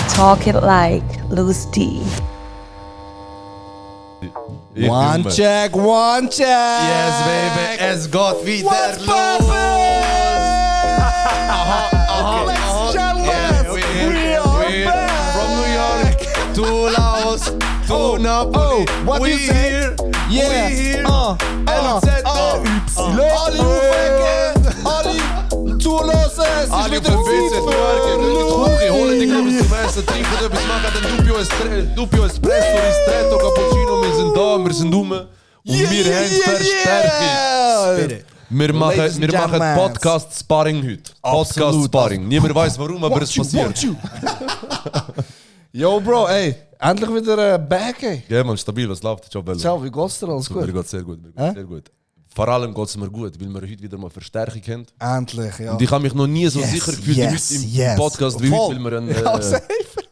Talk it like Louis D. One check. Yes, baby, es geht wieder los. From New York to Laos to Napoli. What we you say? here, Yeah. we here. Alle zuhören. Alle auf dem Bild sind worken, gehen in die Küche, holen dich etwas zum Essen, trinken etwas, machen den Doppio Espresso, Ristretto, Cappuccino, wir sind da, wir sind rum und wir haben Verstärkung. Wir machen Podcast-Sparring heute. Podcast-Sparring. Niemand weiß warum, aber es passiert. Yo, Bro, ey, endlich wieder back, ey. Ja, man, stabil, was läuft? Ciao, Bello. Ciao, wie geht's dir? Alles Super, gut? mir geht's sehr gut. Sehr gut. Vor allem geht es mir gut, weil wir heute wieder mal Verstärkung haben. Endlich, ja. Und ich habe mich noch nie so sicher gefühlt wie heute im Podcast wie heute, weil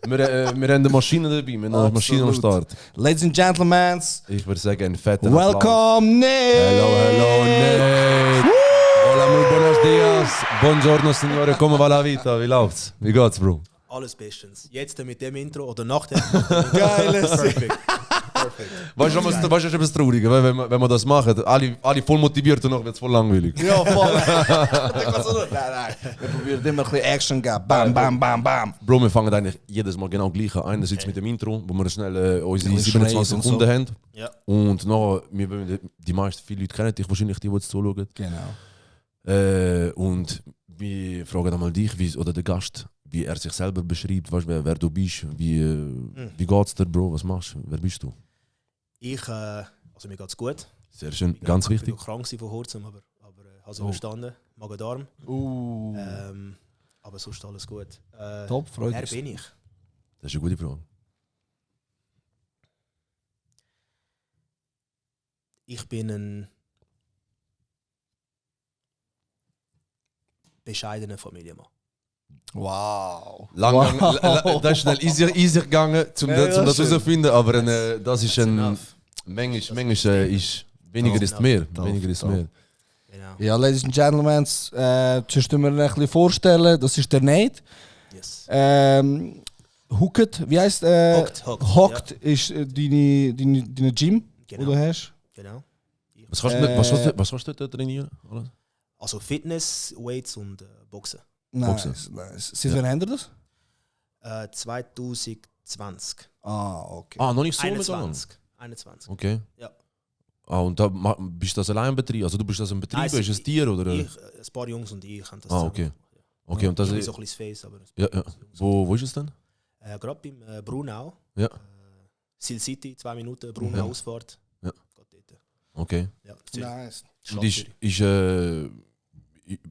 wir haben eine Maschine dabei, wir haben eine Maschine am Start. Ladies and Gentlemen, Ich würde sagen, ein fetter Applaus. welcome, Nick! Hello, Nate! Hola, muy buenos dias! Buongiorno, signore, come va la vita? Wie läuft's? Wie geht's, Bro? Alles bestens. Jetzt mit dem Intro oder nach dem. Geiles. Perfekt. Weißt du, was ist etwas Trauriges? Wenn wir das machen, alle voll motiviert und dann wird es voll langweilig. Ja, voll. Nein. Wir probieren immer ein bisschen Action geben. Bam, bam, bam, bam. Bro, wir fangen eigentlich jedes Mal genau gleich an. Einerseits mit dem Intro, wo wir schnell unsere Bisschen 27 Schreien und Sekunden so. haben. Ja. Und nachher, die meisten, viele Leute kennen dich wahrscheinlich, die jetzt zuschauen. Genau. Und wir fragen einmal dich, oder den Gast, wie er sich selber beschreibt, weißt, wer du bist, wie geht's dir, Bro, was machst du, wer bist du? Also mir geht's gut. Sehr schön, ganz Ich wichtig. war krank vor kurzem, aber habe es überstanden. Magen-Darm. Aber sonst alles gut. Top, freut Wer uns. bin ich? Das ist eine gute Frage. Ich bin ein bescheidener Familienmann. Wow. Das ist schnell easy gegangen, um das herauszufinden, aber das ist ein. Manchmal ist weniger ist mehr. Weniger ist mehr. Genau. Ja, Ladies and Gentlemen, zuerst wir ein bisschen vorstellen, das ist der Nate. Yes. Hooked, wie heisst Hocked ist deine Gym, Genau. die du hast. Genau. Was kannst du dort trainieren? Alles? Also Fitness, Weights und Boxen. Nice. Seit wann haben ihr das? 2020. Ah, okay. Noch nicht so miteinander. 21. Okay. Ja. Und da bist du das allein im Betrieb? Also du bist das im Betrieb, Nein, ist es dir oder? Ich, ein paar Jungs und ich haben das Okay. Okay, und das ich bin ist. so ein bisschen das Face, aber Ja. Wo ist es denn? gerade beim Brunau. Ja. Seal City, 2 Minuten, Brunau Ja. Ausfahrt. Ja. Geht dort. Okay. Ja, Zürich. Nice. Und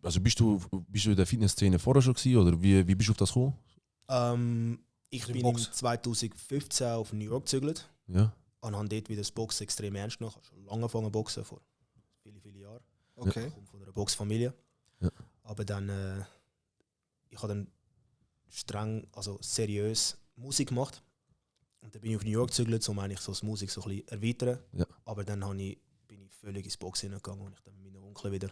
also bist du in der Fitnessszene vorher schon gewesen, oder wie bist du auf das gekommen? Ich Im bin Boxen. 2015 auf New York gezügelt Ja. und habe dort wieder das Boxen extrem ernst genommen. Ich habe schon lange angefangen zu boxen, vor vielen Jahren. Okay. Ich komme von einer Boxfamilie. Ja. Aber dann, ich habe dann streng, also seriös Musik gemacht. Und dann bin ich auf New York gezügelt, um eigentlich so das Musik so ein bisschen erweitern. Ja. Aber dann bin ich völlig ins Boxen hineingegangen und ich dann mit meinem Onkel wieder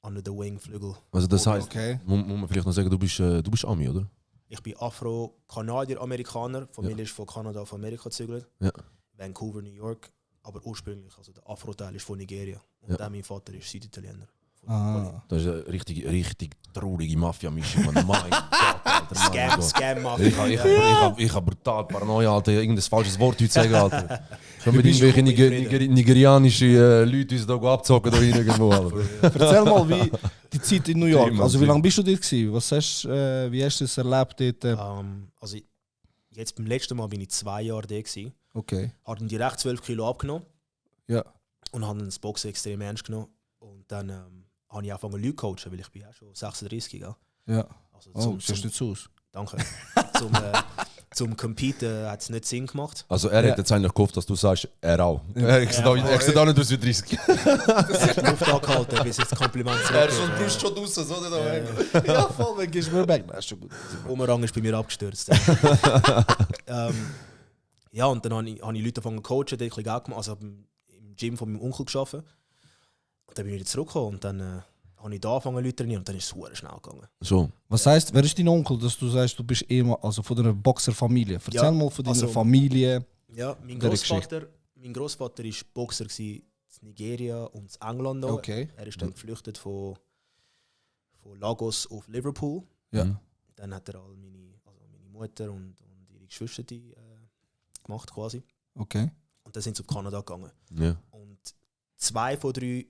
under the wing Flügel. Also das heißt, Okay. muss man vielleicht noch sagen, du bist Ami, oder? Ich bin Afro-Kanadier-Amerikaner. Die Familie ist von Kanada auf Amerika gezügelt. Ja. Vancouver, New York. Aber ursprünglich, also der Afro-Teil ist von Nigeria. Und Ja. dann mein Vater ist Süditaliener. Ah. Das ist eine richtig traurige Mafia-Mischung. Mein Gott, Alter, Scam-Mafia. Ich hab brutal Paranoia, Alter. Irgendein falsches Wort heute sagen, Alter. Schon mit bist irgendwelchen gut mit nigerianischen Leuten uns hier abzocken da irgendwo, Alter. Erzähl mal, wie die Zeit in New York. Mann, Also wie lange bist du dort gewesen? Wie hast du es erlebt dort? Also jetzt beim letzten Mal bin ich 2 Jahre da gewesen. Okay. Habe dann direkt 12 Kilo abgenommen. Ja. Und habe das Boxen extrem ernst genommen. Und dann habe ich angefangen Leute zu coachen, weil ich bin ja schon 36. Ja. Ja. Also Oh, siehst nicht so aus. danke. zum Competen hat es nicht Sinn gemacht. Also er hat jetzt eigentlich gehofft, dass du sagst, er auch. Er sieht auch nicht aus wie 30. Ich habe Luft angehalten, bis jetzt Kompliment zurück. schon draussen, so Ja, voll, wenn gehst du mir weg. Das ist schon gut. Bumerang ist bei mir abgestürzt. Ja, und dann habe ich Leute angefangen zu coachen, die ein bisschen Geld gemacht, also im Gym von meinem Onkel gearbeitet. Und dann bin ich wieder zurückgekommen und dann habe ich da angefangen Leute trainieren und dann ist es super schnell gegangen. So. Was heisst, wer ist dein Onkel, dass du sagst, du bist also von einer Boxerfamilie? Erzähl Ja, mal von deiner also- Familie. Ja, mein Der Großvater war Boxer in Nigeria und in England. Noch. Okay. Er ist dann geflüchtet von Lagos auf Liverpool. Ja. Dann hat er all meine Mutter und ihre Geschwister gemacht quasi. Okay. Und dann sind sie auf Kanada gegangen. Ja. Und 2 von 3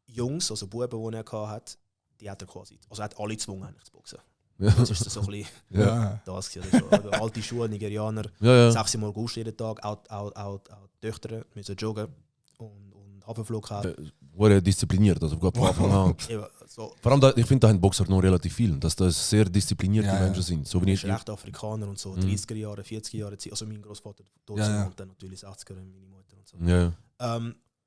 Jungs, also Buben, die er hatte, die hat er quasi, also er hat alle gezwungen eigentlich zu boxen. Ja. Das ist so ein bisschen Ja. das gewesen, oder so. Alte Schule, Nigerianer, Ja. 6 Mal August jeden Tag, out Töchter müssen joggen und Hafenflug haben. Wurde diszipliniert, also von Anfang an. Eben, so, Vor allem, ich finde, da haben Boxer noch relativ viel, dass das sehr disziplinierte Ja, ja. Menschen sind. So wie er ich. ist recht Afrikaner und so, 30er Jahre, 40er Jahre, also mein Großvater dort Ja, ja. und dann natürlich 60er meine Mutter und so. Ja.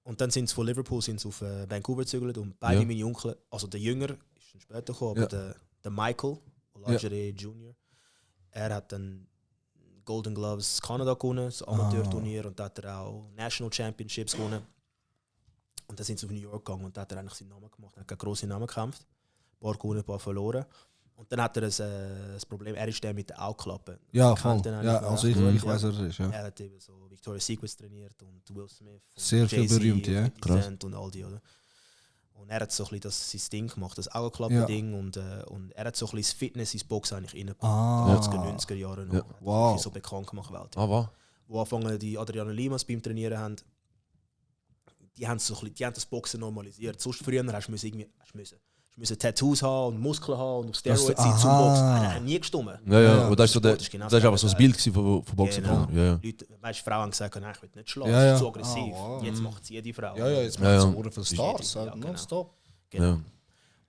Und dann sind sie von Liverpool auf Vancouver gezögert und beide Ja. meine Onkel, also der Jünger ist dann später gekommen, aber der Michael, Olajide Jr., er hat dann Golden Gloves Kanada gewonnen, das Amateurturnier, und da hat er auch National Championships gewonnen. Und dann sind sie auf New York gegangen und da hat er eigentlich seinen Namen gemacht, er hat grosse Namen gekämpft, ein paar gewonnen, ein paar verloren. Und dann hat er ein Problem, er ist der mit der Augenklappe. Ja, Kennt voll. den eigentlich Ja, noch also recht ich gut, weiß, wer das ist. Ja. Er hat eben so Victoria's Secret trainiert und Will Smith. Und Sehr viel Jay-Z berühmt, ja. und 50 Krass. Cent und all die, oder? Und er hat so ein bisschen das sein Ding gemacht, das Augenklappen-Ding. Und er hat so ein bisschen das Fitness ins Boxen eigentlich reingebracht. Ah. 80er, 90er Jahre noch. Ja. Hat er Wow. wirklich so bekannt gemacht weltweit. Ah, was? Wo anfangen die Adriano Limas beim Trainieren haben, die haben, so ein bisschen, die haben das Boxen normalisiert. Sonst früher hast du müssen Tattoos haben und Muskeln haben und auf Steroids sein zum aha. Boxen. Das hat nie gestummen. Ja, Ja, aber das ist so Sport der, ist genau das ist einfach so das das Bild gewesen von Boxen. Genau. Ja, ja. Leute, weißt, Frauen haben gesagt, nein, ich will nicht schlagen, Ja, das ja. ist zu aggressiv. Ah, wow. Jetzt macht es jede Frau. Ja, ja, jetzt Ja, ja. macht es für Stars. Ja, Ja, genau. nonstop. Genau. Ja.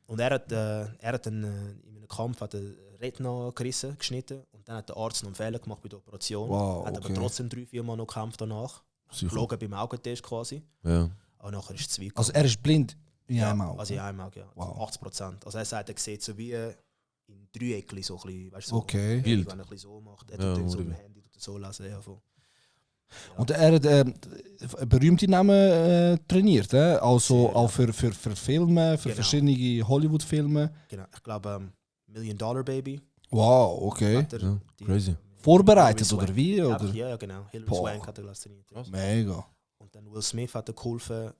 Und er hat dann in einem Kampf hat er Retina gerissen, geschnitten, und dann hat der Arzt noch einen Fehler gemacht bei der Operation. Wow, hat aber okay. trotzdem 3-4 Mal noch gekämpft danach. Sicher. Geflogen beim Augentest quasi. Ja. Aber nachher ist es zu weit Also gegangen. er ist blind in einem Auge. Also in einem Auge, ja. Wow. 80%. Also er sagt, er sieht so wie in Dreieckli so ein bisschen, weißt du, so, Okay. Bild. wenn er ein bisschen so macht. Er Ja, tut dann so oder im wie. Handy so lesen. Ja, voll. Und er hat berühmte Namen trainiert, also Sehr, ja. auch für Filme, für Genau. verschiedene Hollywood-Filme. Genau. Ich glaube, $1 Million Baby. Wow, okay. Hat er Ja, crazy. Vorbereitet Hilary oder wie? Swank. Oder? Ja, genau. Hilary Boah. Swank hat er trainiert. Ja. Mega. Und dann Will Smith hat er geholfen.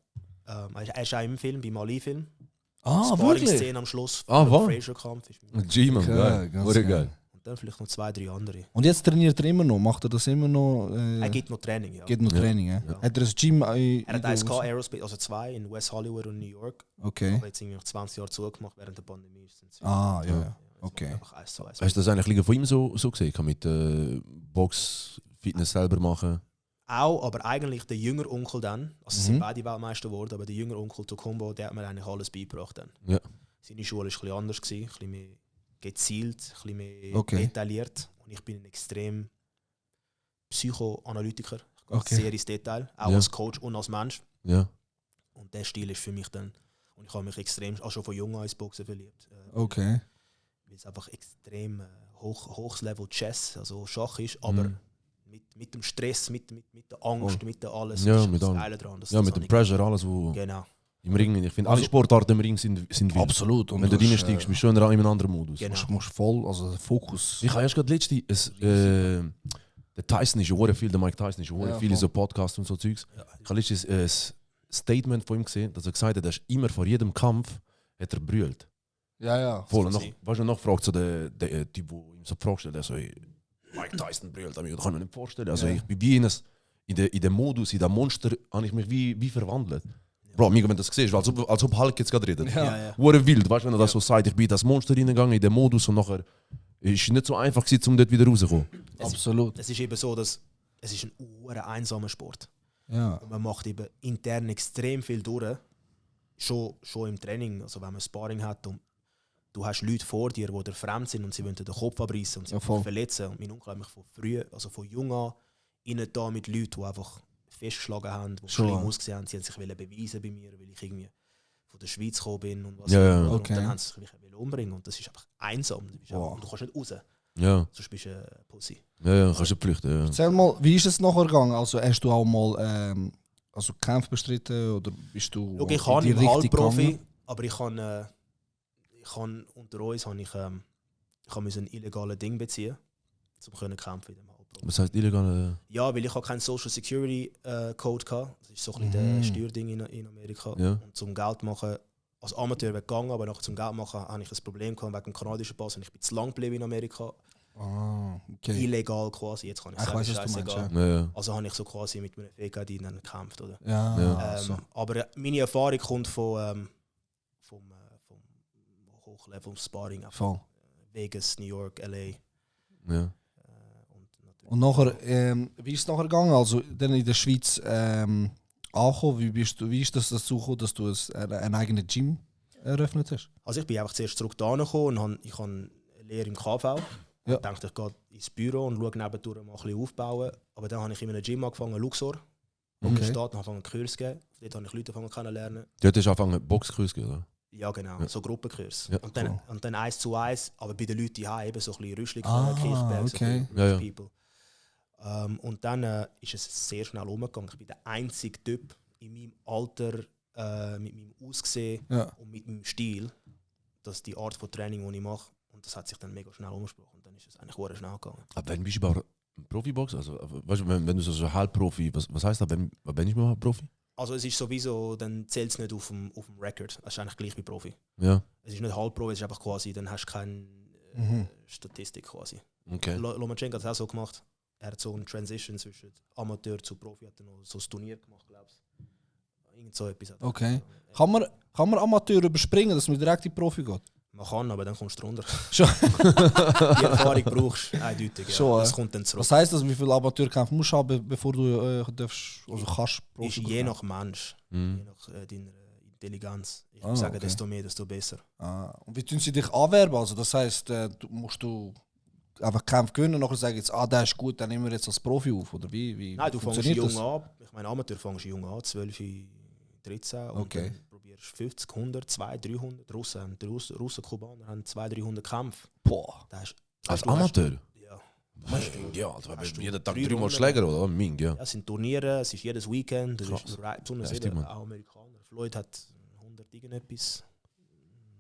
Er ist auch im Film, beim Ali-Film. Ah, wirklich? Sparring-Szene am Schluss Ah, vom was? Fraser-Kampf. G-Man, Okay, geil. ganz Wurde geil. geil. Und dann vielleicht noch 2-3 andere. Und jetzt trainiert er immer noch? Macht er das immer noch? Er gibt noch Training, ja. Geht noch Ja. Training, ja? Ja. Hat er ein Gym Er hat eins gehabt, Aerospace, also 2 in West Hollywood und New York. Okay. Aber jetzt irgendwie nach 20 Jahren zugemacht während der Pandemie. Ah, ja, ja. Jetzt Okay. macht er einfach eins zu eins. Hast du das eigentlich von ihm so gesehen? Kann mit Box, Fitness selber machen? Auch, aber eigentlich der jüngere Onkel dann, also sie sind Mhm. beide Weltmeister geworden, aber der jüngere Onkel Tokumbo, der hat mir eigentlich alles beigebracht dann. Ja. Seine Schule war ein bisschen anders, ein bisschen mehr gezielt, ein bisschen mehr Okay. detailliert. Und ich bin ein extrem Psychoanalytiker. Ich gehe Okay. sehr ins Detail, auch Ja. als Coach und als Mensch. Ja. Und der Stil ist für mich dann, und ich habe mich extrem, auch schon von jung an ins Boxen verliebt. Okay. Weil es einfach extrem hohes Level Chess, also Schach ist, aber Mhm. mit dem Stress, mit der Angst, mit der alles. Ja, das ist mit das allem. Geile dran. Ja, mit dem Pressure, alles, wo Genau. im Ring. Ich finde, Also- alle Sportarten im Ring sind wild. Absolut. Und wenn du reinsteigst, bist du schon in einem anderen Modus. Genau. Du musst voll, also der Fokus. Ich habe erst gerade letztens, der Tyson ist ja viel, der Mike Tyson ist ja Ja, viel in voll. so Podcasts und so Zeugs. Ich habe letztens ein Statement von ihm gesehen, dass er gesagt hat, er ist immer vor jedem Kampf hat er brüllt. Ja, ja. Voll, und so noch, sein. weißt du, noch fragt so der Typ, der ihm so die Frage stellt, der so, hey, Mike Tyson brüllt, das kann ich mir nicht vorstellen. Also Ja. ich bin wie in dem Modus, in dem Monster, habe ich mich wie verwandelt. Bro, amigo, wenn du das siehst, als ob Hulk jetzt gerade redet. Ja. Ja, ja. Wurde wild, weißt du, wenn er das so sagt, ich bin in das Monster reingegangen, in den Modus und nachher ist es nicht so einfach gewesen, um dort wieder rauszukommen. Absolut. Es ist eben so, dass es ist ein einsamer Sport. Ja. Und man macht eben intern extrem viel durch. Schon im Training, also wenn man Sparring hat und du hast Leute vor dir, die dir fremd sind und sie wollen dir den Kopf abreißen und sie Ja, voll. wollen dich verletzen. Und mein Onkel hat mich von früh, also von jung an, rein da mit Leuten, die einfach festgeschlagen haben, die Schon. schlimm ausgesehen haben. Sie haben sich beweisen bei mir, weil ich irgendwie von der Schweiz gekommen bin und was Ja, ja. auch immer. Okay. Und dann haben sie mich umbringen und das ist einfach einsam. Du bist Wow. einfach, und du kannst nicht raus, Ja, sonst bist du ein Pussy. ja, kannst du flüchten. Ja. Erzähl mal, wie ist es nachher gegangen? Also hast du auch mal also Kämpfe bestritten oder bist du Schau, ich in kann die im Richtung Halbprofi, gegangen? aber ich kann unter uns habe ich ein illegales Ding beziehen, um kämpfen in dem Halbprofi. Was heißt illegale? Ja, weil ich habe keinen Social Security Code hatte. Das ist so ein bisschen das Steuerding in Amerika. Ja. Und zum Geld machen, als Amateur weggegangen, aber nachher zum Geld machen habe ich ein Problem gehabt wegen dem kanadischen Pass und ich bin zu lang geblieben in Amerika. Okay. Illegal quasi, jetzt kann ich Ich sagen, weiss, was du scheißegal. meinst, Ja. Also habe ich so quasi mit meiner Fähigkeit gekämpft, oder? Ja. Aber meine Erfahrung kommt vom Hochlevel-Sparring. Voll. Vegas, New York, LA. Ja. Und nachher, wie ist es nachher gegangen? Also dann in der Schweiz angekommen, wie ist das dazu gekommen, dass du ein eigenes Gym eröffnet hast? Also ich bin einfach zuerst zurück da gekommen und ich habe eine Lehre im KV. Ja. Ich dachte, ich gehe ins Büro und schaue nebendurch mal ein bisschen aufbauen. Aber dann habe ich in einem Gym angefangen, Luxor. In der Stadt, und angefangen Kurs zu geben. Dort habe ich Leute kennenlernen. Dort hast du angefangen Boxkurs, oder? Ja, genau, so Gruppenkurs. Ja, und dann 1 zu 1, aber bei den Leuten hier eben so ein bisschen Rüschlig, okay. Kirchberg, so ein bisschen Ja. People. Und dann ist es sehr schnell umgegangen. Ich bin der einzige Typ in meinem Alter, mit meinem Aussehen und mit meinem Stil, dass die Art von Training, die ich mache, und das hat sich dann mega schnell umgesprochen. Und dann ist es eigentlich sehr schnell gegangen. Aber wenn bist du überhaupt ein Profiboxer? Also, weißt du, wenn du so Halbprofi, was heißt das, wenn ich mal Profi? Also es ist sowieso, dann zählt es nicht auf dem Record. Es ist eigentlich gleich wie Profi. Ja. Es ist nicht Halbprofi, es ist einfach quasi, dann hast du keine Statistik quasi. Okay. Lomachenko hat das auch so gemacht. Er hat so eine Transition zwischen Amateur zu Profi, hat dann noch so ein Turnier gemacht, glaubst du. Irgend so etwas. Okay. Kann man Amateur überspringen, dass man direkt in die Profi geht? Man kann, aber dann kommst du runter. Schon. Die Erfahrung brauchst du eindeutig. Ja. Schon, Das kommt dann zurück. Was heisst das, wie viele Amateurkämpfe musst du haben, bevor du darfst, also kannst Profi Ist je gehen? nach Mensch, je nach deiner Intelligenz. Ich würde sagen, okay. desto mehr, desto besser. Und wie tun sie dich anwerben? Also das heisst, musst du einfach Kämpfe gewinnen und nachher sagen jetzt, der ist gut, dann nehmen wir jetzt als Profi auf, oder wie Nein, du fängst funktioniert jung an. Ich meine, Amateur fängst jung an, 12, 13. Und Okay. dann probierst 50, 100, 200, 300. Russen, Kubaner haben 200, 300 Kämpfe. Boah. Das ist, Als du hast- Amateur? Ja. Ja, also Hast du jeden Tag 300? 3-mal Schläger, oder? Ming, ja. Ja, es sind Turniere, es ist jedes Weekend. Das Krass. ist besonders Heftig, eben Mann. auch Amerikaner. Floyd hat 100 irgendetwas.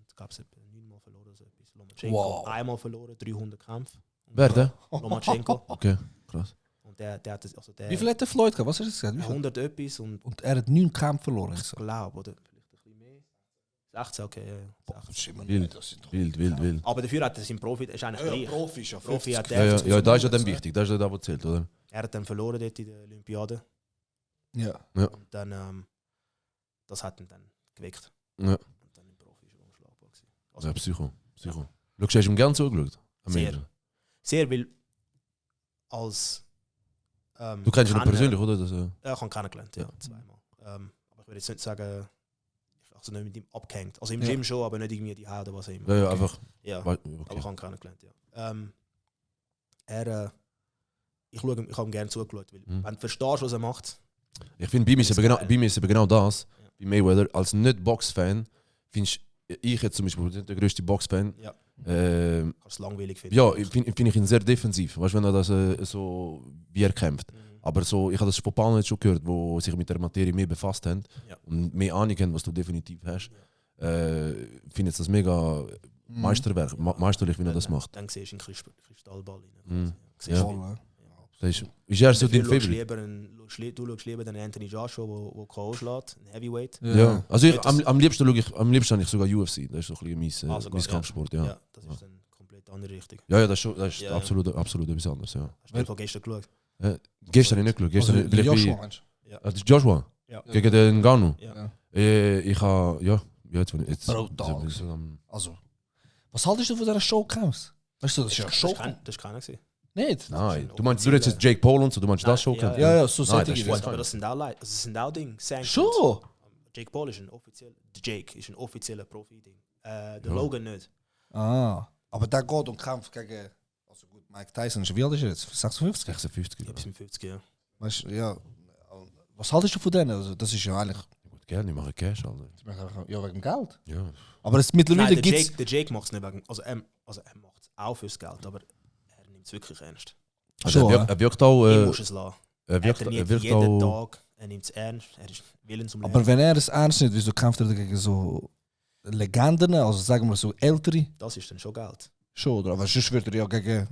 Es gab es etwa 9-mal verloren. So etwas. Lomachenko Wow. einmal verloren, 300 Kämpfe. Wer denn? Lomachenko. Okay, krass. Und der hat das, also der Wie viel hat der Floyd gehabt? Was hast du gesagt? Wie viel? 100 etwas und Und er hat 9 Kämpfe verloren. ich glaube, oder vielleicht ein bisschen mehr. 16, okay. Ja, 16. Wild. Aber dafür hat er seinen Profi, ist eigentlich gleich. Profi ist ja Profi hat Ja, der, ja, da ist ja dann wichtig, da ist ja da, was zählt, oder? er hat dann verloren dort in der Olympiade. Ja. Und dann, das hat ihn dann geweckt. Ja. Und dann im Profi ist er unschlagbar gewesen. Also Ja, Psycho. Schaust du ihm gerne zugeschaut? Sehr. Sehr, weil als Du kennst ihn Kenner- persönlich, oder? Das, Ich habe ihn kennengelernt, ja, zweimal. Aber ich würde jetzt nicht sagen, also nicht mit ihm abgehängt. Also im Ja. Gym schon, aber nicht irgendwie die Haut oder was immer. ja, ja, einfach. Ja, Okay. aber ich habe ihn kennengelernt, ja. Ich habe ihm gerne zugeschaut, weil wenn du verstehst, was er macht, Ich finde, bei mir ist Das eben ist genau, geil. bei mir ist eben genau das. Ja. Bei Mayweather, als Nicht-Box-Fan, finde ich jetzt zum Beispiel nicht der größte Box-Fan. Ja. Ähm, kannst du langweilig finden. ja, find ich ihn sehr defensiv. Weißt du, wenn er das so wie er kämpft. Mhm. Aber so, ich habe das von Paul jetzt schon gehört, wo sich mit der Materie mehr befasst haben Ja. und mehr Ahnung haben, was du definitiv hast. Finde ich das mega Meisterwerk, meisterlich, wie er das macht. Dann siehst du einen Kristallball rein. Mhm. Siehst Ja. du, Voll, ne? Das ist er so Dafür dein schaust du Favorite? du schaust lieber den Anthony Joshua, der K.O. schlägt, ein Heavyweight. Ja. Also ich, Das- am liebsten habe ich sogar UFC. Das ist so ein bisschen mein, sogar, mein Kampfsport. Ja. Das ist dann komplett andere Richtung. Ja, das ist Ja. absolut etwas anderes. Ja. Hast du von gestern geschaut? Gestern habe ich nicht geschaut. Gestern, Also, weil ich Joshua bin- meinst Das ist Joshua Ja. gegen den Ngannou. Ja. Ich habe, ja, jetzt Brutal. jetzt Also, was haltest du von dieser Showcamps? Weißt du, das ist ja Show. Das ist keiner gewesen. Nicht? Nein, du meinst jetzt Jake Paul und so, du meinst das schon? Ja, Ja, so Nein, solche das ist Dinge. fein. Aber das sind auch Leute, also das sind auch Dinge. Schon? Jake Paul ist ein offizieller Profi-Ding. Der Logan nicht. Aber der geht und kämpft gegen. Also gut, Mike Tyson ist wie alt ist er jetzt? 56? 56. Bis 50, ja. Weißt du, ja. Was haltest du von denen? Also, das ist ja eigentlich. Gut, gerne, ich mache Cash, Alter. Ja, wegen Geld. Ja. Aber es mittlerweile Nein, gibt es. der Jake macht es nicht wegen. Also er macht es auch fürs Geld, aber er nimmt es wirklich ernst. Also Schon, er wirkt auch. Ich muss es lassen. Er Er trainiert wirkt jeden auch. Tag, er nimmt es ernst, er ist willens zum Lernen. Aber wenn er es ernst nimmt, wieso kämpft er gegen so Legenden, also sagen wir so ältere, Das ist dann schon Geld. schon, oder? Aber sonst würde er ja gegen...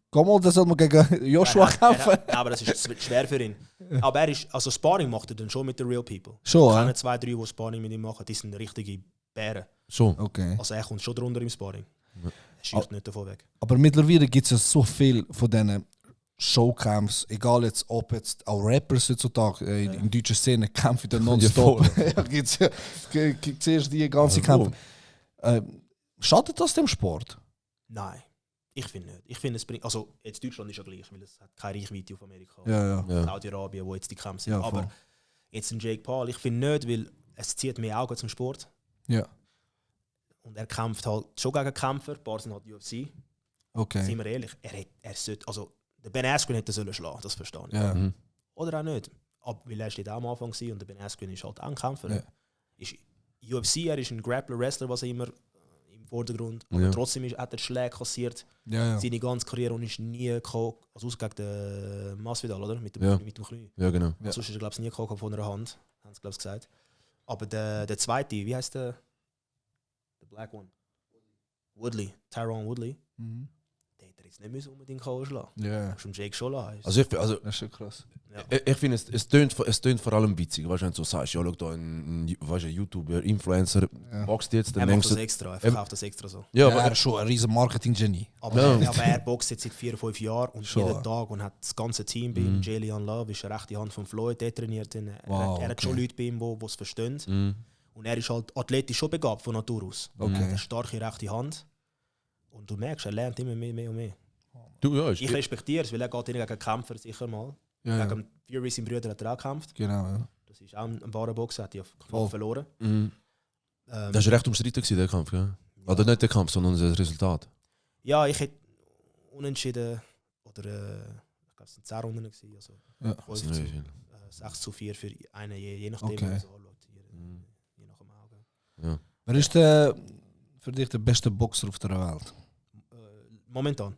Komm mal, das soll man gegen Joshua kämpfen. Aber das ist schwer für ihn. Aber er ist, also Sparring macht er dann schon mit den Real People. Schon, Ich kenne 2, 3, die Sparring mit ihm machen, die sind richtige Bären. So. Okay. Also er kommt schon drunter im Sparring. Er schießt nicht davon weg. Aber mittlerweile gibt es ja so viel von diesen Showcamps, egal jetzt, ob jetzt auch Rappers heutzutage in deutschen Szene kämpfen dann nonstop. Ja, gibt's ja, siehst die ganze Kämpfe. Schadet das dem Sport? Nein, ich finde nicht. Ich finde, es bringt, also jetzt Deutschland ist ja gleich, weil es hat keine Reichweite auf Amerika. Ja. Saudi-Arabien, wo jetzt die Kämpfe sind. Ja, aber voll. jetzt ein Jake Paul, ich finde nicht, weil es zieht mehr Augen zum Sport. Ja. Und er kämpft halt schon gegen Kämpfer, ein paar sind halt UFC. Okay. Seien wir ehrlich, er sollte, also der Ben Askren hätte sollen schlagen, das verstehe ich. Ja. Mhm. Oder auch nicht. Aber weil er steht auch am Anfang gewesen und der Ben Askren ist halt auch ein Kämpfer. Ja. Ist UFC, er ist ein Grappler-Wrestler, was immer im Vordergrund. Aber Ja. trotzdem hat er Schläge kassiert. Ja. Seine ganze Karriere und ist nie gekommen, also außer gegen den Masvidal, oder? Mit dem, Ja. mit dem Knie. Ja, genau. Ja. Sonst ist er, glaube ich, nie gekommen von einer Hand, haben sie, glaube ich, gesagt. Aber der zweite, wie heißt der? Der Black One. Woodley, Tyron Woodley. Mhm. Der hätte er jetzt nicht unbedingt schlagen. Ja. Schon Jake schon lassen. Also Das ist schon krass. ich finde, es tönt vor allem witzig. Weißt du, wenn du so sagst, ja, schau da, ein YouTuber, Influencer, Ja. boxt jetzt, Er dann macht denkst das du. extra, er verkauft das extra so. Ja, Ja, er aber ist schon ein riesen Marketing-Genie. Aber, Ja. aber er boxt jetzt seit 4, 5 Jahren und Schon, jeden ja. Tag und hat das ganze Team bei ihm. Jalen Love ist eine rechte Hand von Floyd, der trainiert ihn. Wow, er hat schon okay. Leute bei ihm, die es verstehen. Mhm. Und er ist halt athletisch schon begabt von Natur aus. Okay. Er hat eine starke rechte Hand. Und du merkst, er lernt immer mehr und mehr. Du, ja, Ich respektiere es, weil er geht gegen Kämpfer sicher mal. Ja, Gegen Fury, sein Bruder, hat er auch gekämpft. genau. Ja. Das ist auch ein wahrer Boxer, hat ja Voll. knapp verloren. Mhm. Ähm, Das war recht umstritten, der Kampf, gell? Oder nicht der Kampf, sondern das Resultat. Ja, ich hätte unentschieden, oder ich glaube es sind 10 Runden gewesen, also Ja. 5 Das ist zu, nicht viel. 6 zu 4 für einen, je nachdem, Okay. wie man es anschaut, je nach dem Auge. Ja. Wer ist der, für dich der beste Boxer auf der Welt? Momentan,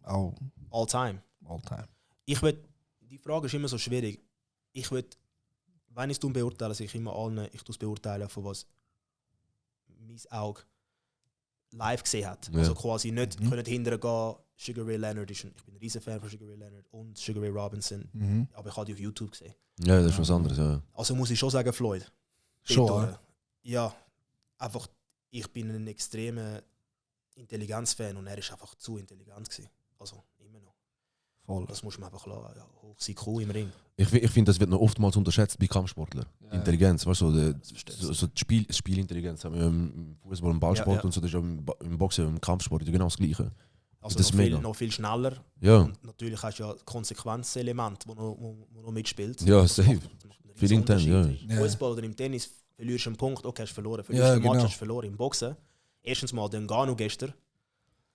Auch all time. all time. Die Frage ist immer so schwierig. Wenn ich es beurteile, sage ich immer allen, ich tue es beurteilen, von was mein Auge live gesehen hat. Ja. Also quasi nicht Mhm. können hinterher gehen, Sugar Ray Leonard ist ich bin ein riesen Fan von Sugar Ray Leonard und Sugar Ray Robinson, Mhm. aber ich habe die auf YouTube gesehen. Ja, das ist was anderes, ja. Also muss ich schon sagen, Floyd. Schon, Dort, ja, einfach, ich bin ein extremer Intelligenzfan und er ist einfach zu intelligent gewesen. Also immer noch. Voll. Das muss man einfach lassen. Ja, hoch IQ im Ring. Ich finde, das wird noch oftmals unterschätzt bei Kampfsportlern. Intelligenz, weißt du, Das verstehst so die Spielintelligenz haben wir im Fußball, im Ballsport Ja, ja. und so, das ist ja im Boxen, im Kampfsport genau das Gleiche. Also das ist mega. noch viel schneller. Ja, Und natürlich hast du ja das Konsequenzelement, das noch mitspielt. ja, Das safe. macht einen Viel riesen intern, ja. Unterschied. Im Ja. Fußball oder im Tennis verlierst du einen Punkt, okay, hast du verloren. Verlierst Ja, du einen Match, genau. hast du verloren. Im Boxen, erstens mal den Ngannou gestern,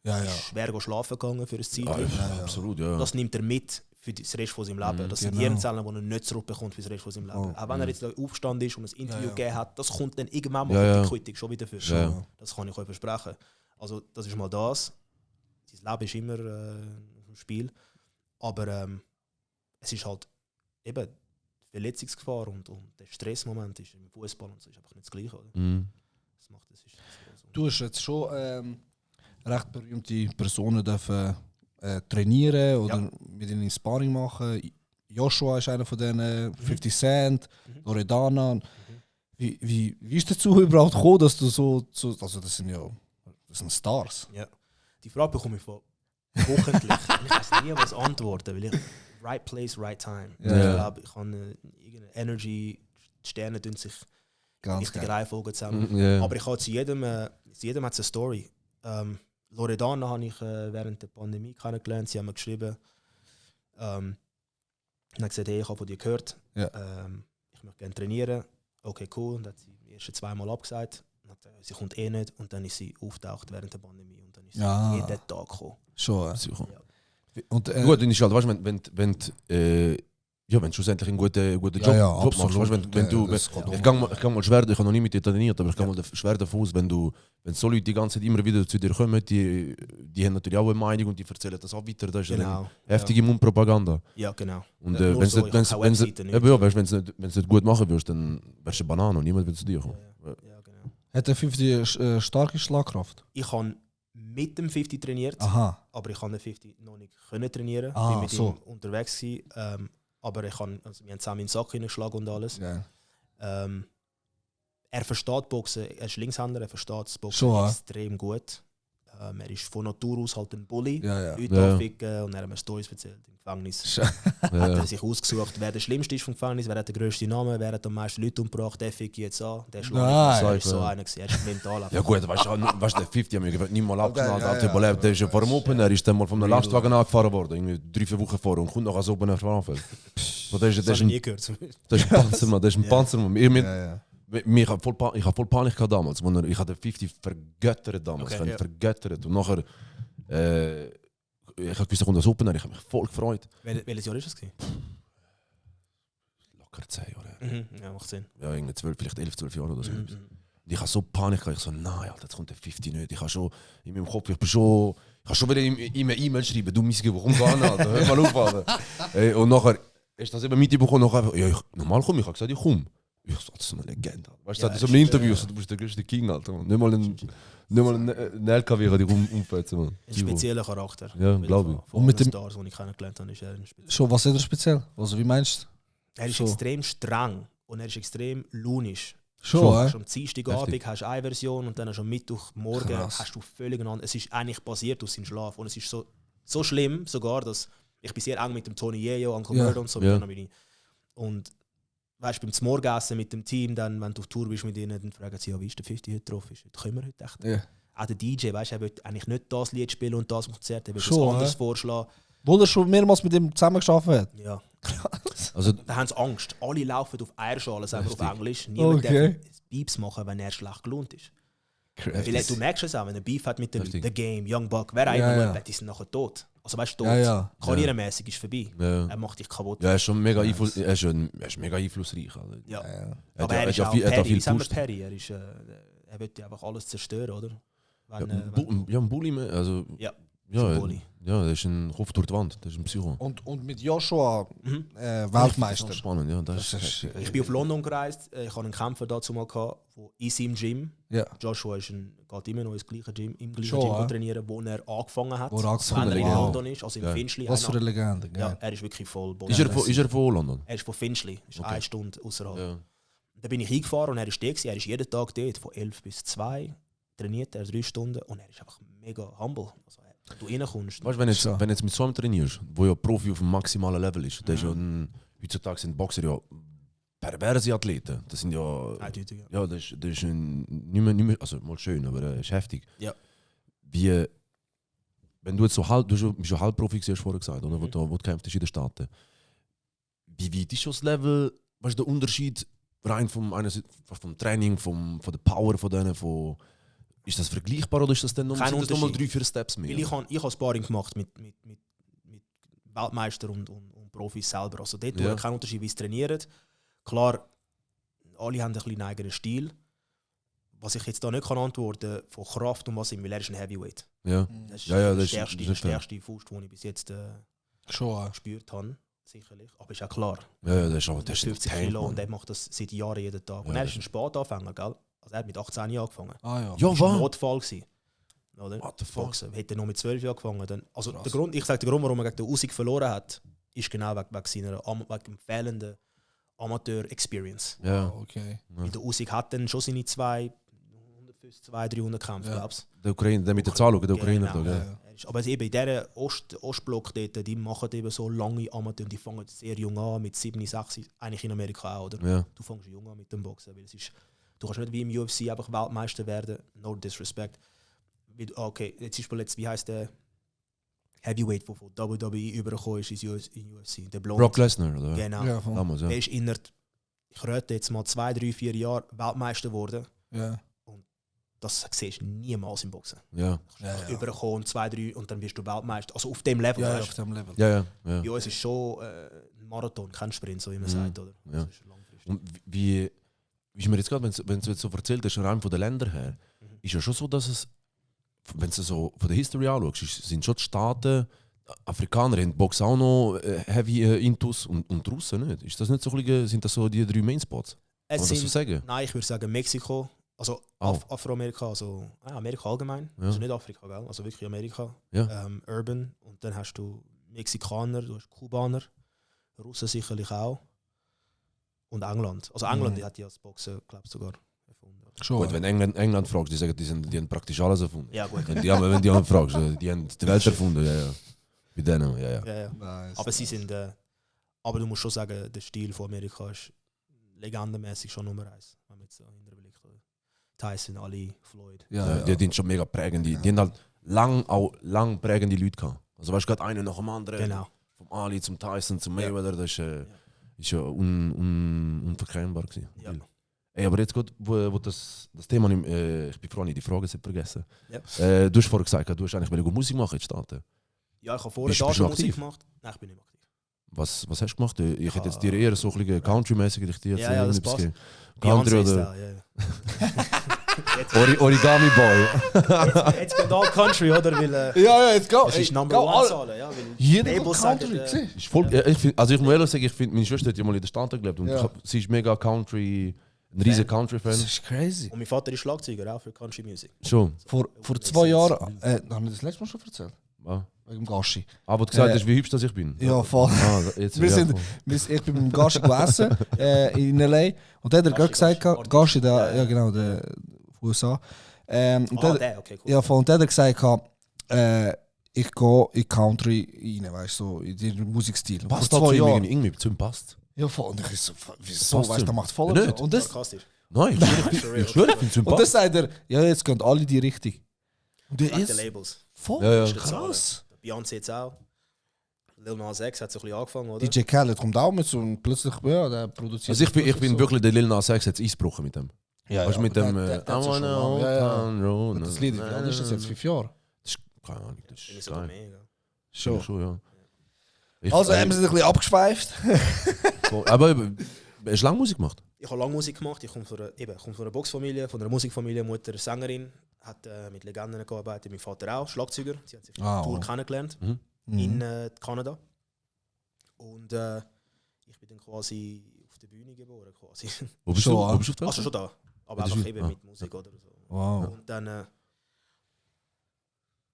Ja, ja. ist schwer schlafen gegangen für ein Zeit. Ah, absolut, ja. Das nimmt er mit für das Rest von seinem Leben. Das sind Genau. Hirnzellen, die er nicht zurückbekommt für das Rest von seinem Leben. Oh, Auch wenn er jetzt da aufgestanden ist und ein Interview Ja. gegeben hat, das kommt dann irgendwann mal Ja, für ja. die Quittung schon wieder für. Ja. Das kann ich euch versprechen. Also das ist mal das. Sein Leben ist immer im Spiel. Aber es ist halt eben die Verletzungsgefahr und der Stressmoment ist im Fußball und so ist einfach nicht das Gleiche. Oder? Mhm. Das macht das ist so. Du hast jetzt schon recht berühmte Personen dürfen trainieren oder Ja. mit ihnen Sparring machen. Joshua ist einer von denen, 50 Cent, Loredana. Wie ist dazu überhaupt gekommen, dass du so also das sind Stars. Ja. Die Frage bekomme ich von wochentlich. Und ich weiß nie, was antworten, weil ich right place, right time. Ja. Ich glaube, ich habe irgendeine Energy, die Sterne tun sich Ganz richtig geil. Reihenfolge zusammen. Ja. Aber ich habe zu jedem hat es eine Story. Loredana habe ich während der Pandemie kennengelernt. Sie haben mir geschrieben, und haben gesagt, hey, ich habe von dir gehört, Ja. ich möchte gerne trainieren. Okay, cool. Und dann hat sie die ersten 2 Mal abgesagt. Und hat, sie kommt eh nicht. Und dann ist sie auftaucht während der Pandemie. Und dann ist sie Ja. jeden Tag gekommen. Schon. Sicher. Und, Gut, dann ist halt, weißt du, wenn du schlussendlich einen guten Job, ja, Job machst, absolut. weißt, wenn du, Das geht ich kann mal schwer, ich habe noch nie mit dir trainiert, aber ich kann mal schwer davon aus, wenn so Leute die ganze Zeit immer wieder zu dir kommen, die haben natürlich auch eine Meinung und die erzählen das auch weiter, das ist Genau. eine heftige Mundpropaganda. Ja, genau. Und Nur wenn so, ich habe keine Webseite, nicht. du nicht gut machen würdest, dann wärst du eine Banane und niemand will zu dir kommen. Ja, genau. Hat der 50 starke Schlagkraft? Ich habe mit dem 50 trainiert, Aha. aber ich konnte den 50 noch nicht können trainieren. Ich Ah, bin mit so. ihm unterwegs gewesen, aber wir haben zusammen in den Sack hineingeschlagen und alles. Ja. Er versteht Boxen, er ist Linkshänder, er versteht das Boxen Schon, extrem gut. Er ist von Natur aus halt ein Bully, Ja. Leute anficken, und er hat mir Storys erzählt im Gefängnis. Hat er sich ausgesucht, wer der Schlimmste ist vom Gefängnis, wer hat den grössten Namen, wer hat am meisten Leute umgebracht, der fickt jetzt an, der schlägt. Er ist so einer gewesen, er ist mental. Ja gut, weißt du, der 50 haben wir nicht mal abgeschnallt, ja, hat ja. überlebt. Der ist ja vor dem Open, er ist dann mal von einem Lastwagen angefahren worden, irgendwie 3-4 Wochen vor und kommt noch als Open Frauenfeld. So, das Das habe ist ich nie gehört. ein Panzermann, das ist ein Panzermann. Ja. Ich habe voll Panik gehabt damals. Ich hatte 50 vergöttert damals. Okay, Ich habe ja. vergöttert. Und nachher, ich habe gewusst, da kommt das Open, ich habe mich voll gefreut. Welches Jahr war das? Locker 10 Jahre. Ja, macht Sinn. Ja, irgendwie 12, vielleicht 11, 12 Jahre oder so. Mhm. Und ich habe so Panik gehabt. Ich so, nein, Alter, jetzt kommt der 50 nicht. Ich habe schon in meinem Kopf, ich habe schon wieder ihm eine E-Mail schreiben, du Missgeburt, komm gar nicht, Alter, hör mal auf, Alter. Und nachher ist das eben mitbekommen, nachher, ja, normal komme ich habe gesagt, ich komme. Ich so, das ist eine Legende. Weißt du, Ja, das ist ein Interview, so, du bist der größte King, Alter. Man. Nicht mal ein LKW kann dich umfetzen, man. Ein spezieller Charakter. Ja, glaube ich. Von Und mit allen dem- Stars, die ich kennengelernt habe, ist er ein spezieller. Schon, was ist er speziell? Also, wie meinst du? Er ist So. extrem streng und er ist extrem launisch. Schon, Schon am Dienstagabend hast du eine Version und dann schon Mittwochmorgen Krass. hast du völlig andere. Es ist eigentlich basiert auf seinem Schlaf. Und es ist so schlimm sogar, dass ich bin sehr eng mit dem Tony Yeo, Uncle Ja. Murdo und so. Ja. Und weißt du, beim Zmorgessen mit dem Team, dann, wenn du auf Tour bist mit ihnen, dann fragen sie, ja, wie ist der 50 heute drauf? Heute können wir heute echt. Ja. Auch der DJ, weißt du, er will eigentlich nicht das Lied spielen und das Konzert, er will Schon, etwas anderes ja. vorschlagen. Wo er schon mehrmals mit ihm zusammengearbeitet hat? Ja. Also, Da haben sie Angst. Alle laufen auf Eierschalen, sagen wir auf Richtig. Englisch. Niemand Okay. darf Beeps machen, wenn er schlecht gelohnt ist. heftig. Weil du merkst es auch, wenn er Beef hat mit dem Heftig. The Game, Young Buck, wer auch Ja, immer, ja. die sind nachher tot. Also weißt du, tot. Ja, ja. Karrieremäßig ist vorbei. Ja. Er macht dich kaputt. Ja, er ist schon mega, er ist mega einflussreich. Alter. Ja. Ja. Aber er ist hat auch viel- er hat Perry. viel Wie sagen wir gepusht. Perry? Er will ja einfach alles zerstören, oder? Wenn, Ja, ein Bully, also, Ja, ja, ein Bully. ja, der ist ein Kopf durch die Wand, der ist ein Psycho. Und mit Joshua Mhm. Weltmeister. Das ist spannend, ja. Das Das ist, ist- Ich bin auf London gereist. Ich hatte einen Kämpfer dazu mal gehabt, der in seinem Gym, Ja. Joshua geht immer noch ins gleiche Gym, im gleichen Schon, Gym ja. trainieren, wo er angefangen hat. Wo er angefangen wenn er in hat. London ist, also in Ja. Finchley. Was für eine Legende. Ja, Geil. er ist wirklich voll. ist er von London? Er ist von Finchley, ist Okay. 1 Stunde außerhalb. Ja. Da bin ich hingefahren und er ist der gewesen. Er ist jeden Tag dort, von 11 bis 2, trainiert er 3 Stunden und er ist einfach mega humble. Also, wenn du reinkommst, Weißt du, wenn So. du jetzt mit so einem trainierst, wo ja Profi auf dem maximalen Level ist, der ist ja heutzutage sind Boxer ja perverse Athleten. Das sind ja. eindeutig, ja. Ja, das ist nicht mehr, also mal schön, aber ist heftig. Ja. Wie, wenn du jetzt so halb, bist ja Halbprofi gewesen, hast du vorher gesagt, oder? Wo du kämpfst in den Staaten. Wie weit ist schon das Level, weißt du, der Unterschied rein vom Training, von der Power von denen, ist das vergleichbar oder ist das dann Kein sind das nochmal Unterschied. 3-4 Steps mehr? Weil ich habe Sparring gemacht mit Weltmeister und Profis selber. Also dort Ja. kein Unterschied, wie sie trainieren. Klar, alle haben ein bisschen einen eigenen Stil. Was ich jetzt da nicht kann antworten von Kraft und was ihm, weil er ist ein Heavyweight. Ja. Das ist Ja, ja, die das ist- stärkste, das ist fair. stärkste Faust, die ich bis jetzt Schon. gespürt habe. Sicherlich. Aber ist auch klar. Ja, das ist aber Er das ist ist 50 Tank, Kilo Mann. und er macht das seit Jahren jeden Tag. Und Ja, er ist ein Spätanfänger, gell? Also er hat mit 18 Jahren angefangen. Ah ja. Ja, Das war ein was? Notfall gewesen, oder? What the fuck? Boxen. Hätte er noch mit 12 Jahren angefangen. Dann, also Krass. der Grund, ich sage, der Grund, warum er gegen den Usyk verloren hat, ist genau wegen dem fehlenden Amateur-Experience. Ja. Okay. Weil der Usyk hat dann schon seine 200-300 Kämpfe, Ja. glaubst Der Ukraine, der mit der Zahlung, der Ukrainer Genau. da, Ja, gell? ja. du? Aber eben in dieser Ostblock dort, die machen eben so lange Amateur und die fangen sehr jung an, mit 7, 6, eigentlich in Amerika auch, oder? Ja. Du fängst jung an mit dem Boxen, weil es ist, du kannst nicht wie im UFC einfach Weltmeister werden, no disrespect. Okay, jetzt ist jetzt, wie heißt der Heavyweight, der von WWE übergekommen ist in UFC? Der Blonde. Brock Lesnar, oder? Genau. Ja, voll. Damals, ja. Der ist innerhalb, ich rate jetzt mal 2, 3, 4 Jahre Weltmeister geworden. Ja. Das siehst du niemals im Boxen. Ja. Ja, ja. Überkommen, 2, 3 und dann wirst du Weltmeister. Also auf dem Level. Ja, ja, weißt auf dem Level. Ja, ja. ja. Bei uns ist schon ein Marathon, kein Sprint, so wie man Mhm. sagt. Oder? Ja. Das ist langfristig. Und wie ist mir jetzt gerade, wenn du jetzt so erzählt hast, rein von den Ländern her, ist ja schon so, dass es, wenn du so von der History anschaust, sind schon die Staaten, Afrikaner haben Box auch noch heavy Intus und Russen nicht. Ist das nicht so ein bisschen, sind das so die 3 Mainspots? Kann Es man das so sind, sagen? nein, ich würde sagen Mexiko. Also Oh. Afroamerika, also Amerika allgemein, Ja. also nicht Afrika, gell? Also wirklich Amerika. Ja. Urban. Und dann hast du Mexikaner, du hast Kubaner, Russen sicherlich auch. Und England. Also England die hat ja das Boxen, glaube ich, sogar erfunden. Schon. Gut, wenn England fragst, die sagen, die haben praktisch alles erfunden. Ja, gut. Wenn die haben fragst, die haben die Welt erfunden, ja. Bei denen, ja. Ja. Nice. Aber sie sind, aber du musst schon sagen, der Stil von Amerika ist legendenmäßig schon Nummer 1. Wenn man jetzt so in der Blick Tyson, Ali, Floyd. Ja, Die sind schon mega prägend. Die haben halt lang prägende Leute gehabt. Also weißt du, gerade einer nach dem anderen. Genau. Vom Ali zum Tyson zum Mayweather, das ist ja unverkennbar gewesen. Ja. Ey, aber jetzt gut, wo das Thema, ich bin froh, nicht die Frage ist vergessen. Ja. Du hast vorher gesagt, du hast eigentlich gut Musik machen jetzt starten. Ja, ich habe vorher Bist da du schon aktiv? Musik gemacht. Nein, ich bin nicht mehr aktiv. Was hast du gemacht? Ich hätte jetzt dir eher so ein bisschen Country-mäßig dich Ja, das passt. Country Beyoncé oder Style, ja. Origami Boy. Jetzt geht all Country, oder? Weil, Ja, jetzt go. das ist Number One Zahlen, ja. Weil Jeder Labels Country, sagen, gesehen. Ist voll, ja, ich muss ehrlich sagen, ich finde, meine Schwester hat ja mal in der Stadt gelebt und Ja. sie ist mega Country, ein riesiger Country-Fan. Das ist crazy. Und mein Vater ist Schlagzeuger auch für Country Music. Schon. Vor 2 Jahren, habe ich das letzte Mal schon erzählt? Ah. Wegen dem Gashi. Aber du gesagt hast, wie hübsch das ich bin. Ja, voll. Jetzt, Wir ja, sind, voll. ich bin mit dem Gashi gegessen in L.A. Und der hat gerade gesagt, Gashi, der, ja genau, der von USA. Und der, Okay, cool. ja, voll, und der hat gesagt, ich gehe in Country rein, weißt du, so, in den Musikstil. Passt Vor dazu 2 Jahren. irgendwie zu ihm passt. Ja, voll. Und ich so, wieso, Passt weißt du, zu der ihm. macht voll. Ja, nicht. Und das, Sarkastisch. Nein, ich finde es und das sympathisch. sagt er, ja, jetzt gehen alle die Richtung. Und der Wegen den ist Labels. voll Ja, ja. krass. Beyoncé jetzt auch. Lil Nas X hat so ein bisschen angefangen, oder? DJ Khaled kommt auch mit so und plötzlich, ja, der produziert. Also ich bin so. wirklich der Lil Nas X jetzt eingebrochen mit dem. Ja, Weißt du, mit dem der I hat sich schon wanna lange- old ja, ja. town road. Und das Lied, wie alt ist das jetzt? 5 Jahre? Das ist keine Ahnung, das Bin ich ist sogar geil. mehr, gell? Schon, ja. Also haben sie sich ein bisschen abgeschweift. Aber hast du lange Musik gemacht? Ich habe lange Musik gemacht. Ich komme von einer Boxfamilie, von einer Musikfamilie. Mutter Sängerin, hat mit Legenden gearbeitet. Mein Vater auch, Schlagzeuger. Sie hat sich auf der Tour kennengelernt in Kanada. Und ich bin dann quasi auf der Bühne geboren. Quasi. Wo bist Schon, du? Wo bist du auf der Also Welt? schon da. Aber Ja, das einfach ist- eben ah. mit Musik oder so. Wow. Und dann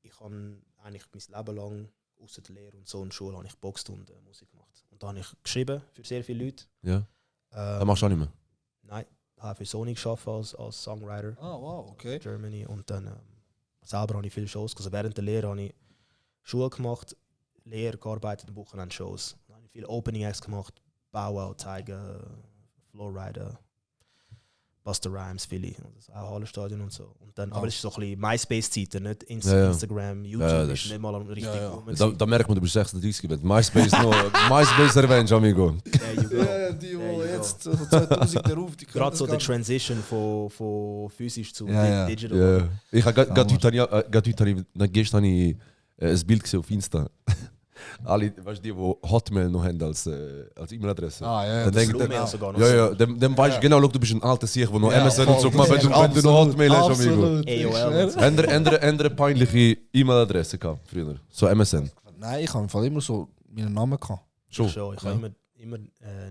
ich habe eigentlich mein Leben lang außer der Lehre und so in der Schule habe ich geboxt und Musik gemacht. Und dann habe ich geschrieben für sehr viele Leute. Ja, das machst du auch nicht mehr. Nein, ich habe für Sony gearbeitet als Songwriter Ah, wow, okay. in Germany. Und dann selber habe ich viele Shows. Also während der Lehre habe ich Schule gemacht, Lehre gearbeitet und Wochenende Shows. Dann habe ich viele Opening Acts gemacht, Bow Wow, Tiger, Flowrider, Busta Rhymes, Philly, und das auch Hallenstadion und so. Und dann, aber es ist so ein bisschen MySpace-Zeiten, nicht Ja. Instagram, YouTube, Ja, das ist ist- nicht mal richtig Ja. rum. Da merkt man, du bist 36 gewesen. MySpace Revenge, amigo. There you go. Ja, die, There you die go. jetzt so 2000 darauf, die können Gerade das so gar der Transition von physisch zu Ja, ja. digital. Ja. Ich habe gestern ein Bild gesehen auf Insta. Alle, weißt du, die Hotmail noch haben als E-Mail-Adresse. Ah, ja, Dann das denke ich, Bluemail sogar noch. ja, ja, dann weißt du genau, look, du bist ein alter Sieg, der noch Ja, MSN und so voll, gemacht das wenn ist du noch Hotmail hast, amigo. absolut. AOL und so. Ändere peinliche E-Mail-Adresse gehabt früher. So MSN. Nein, ich habe im Fall immer so meinen Namen gehabt. Schon. Schon. Ich habe immer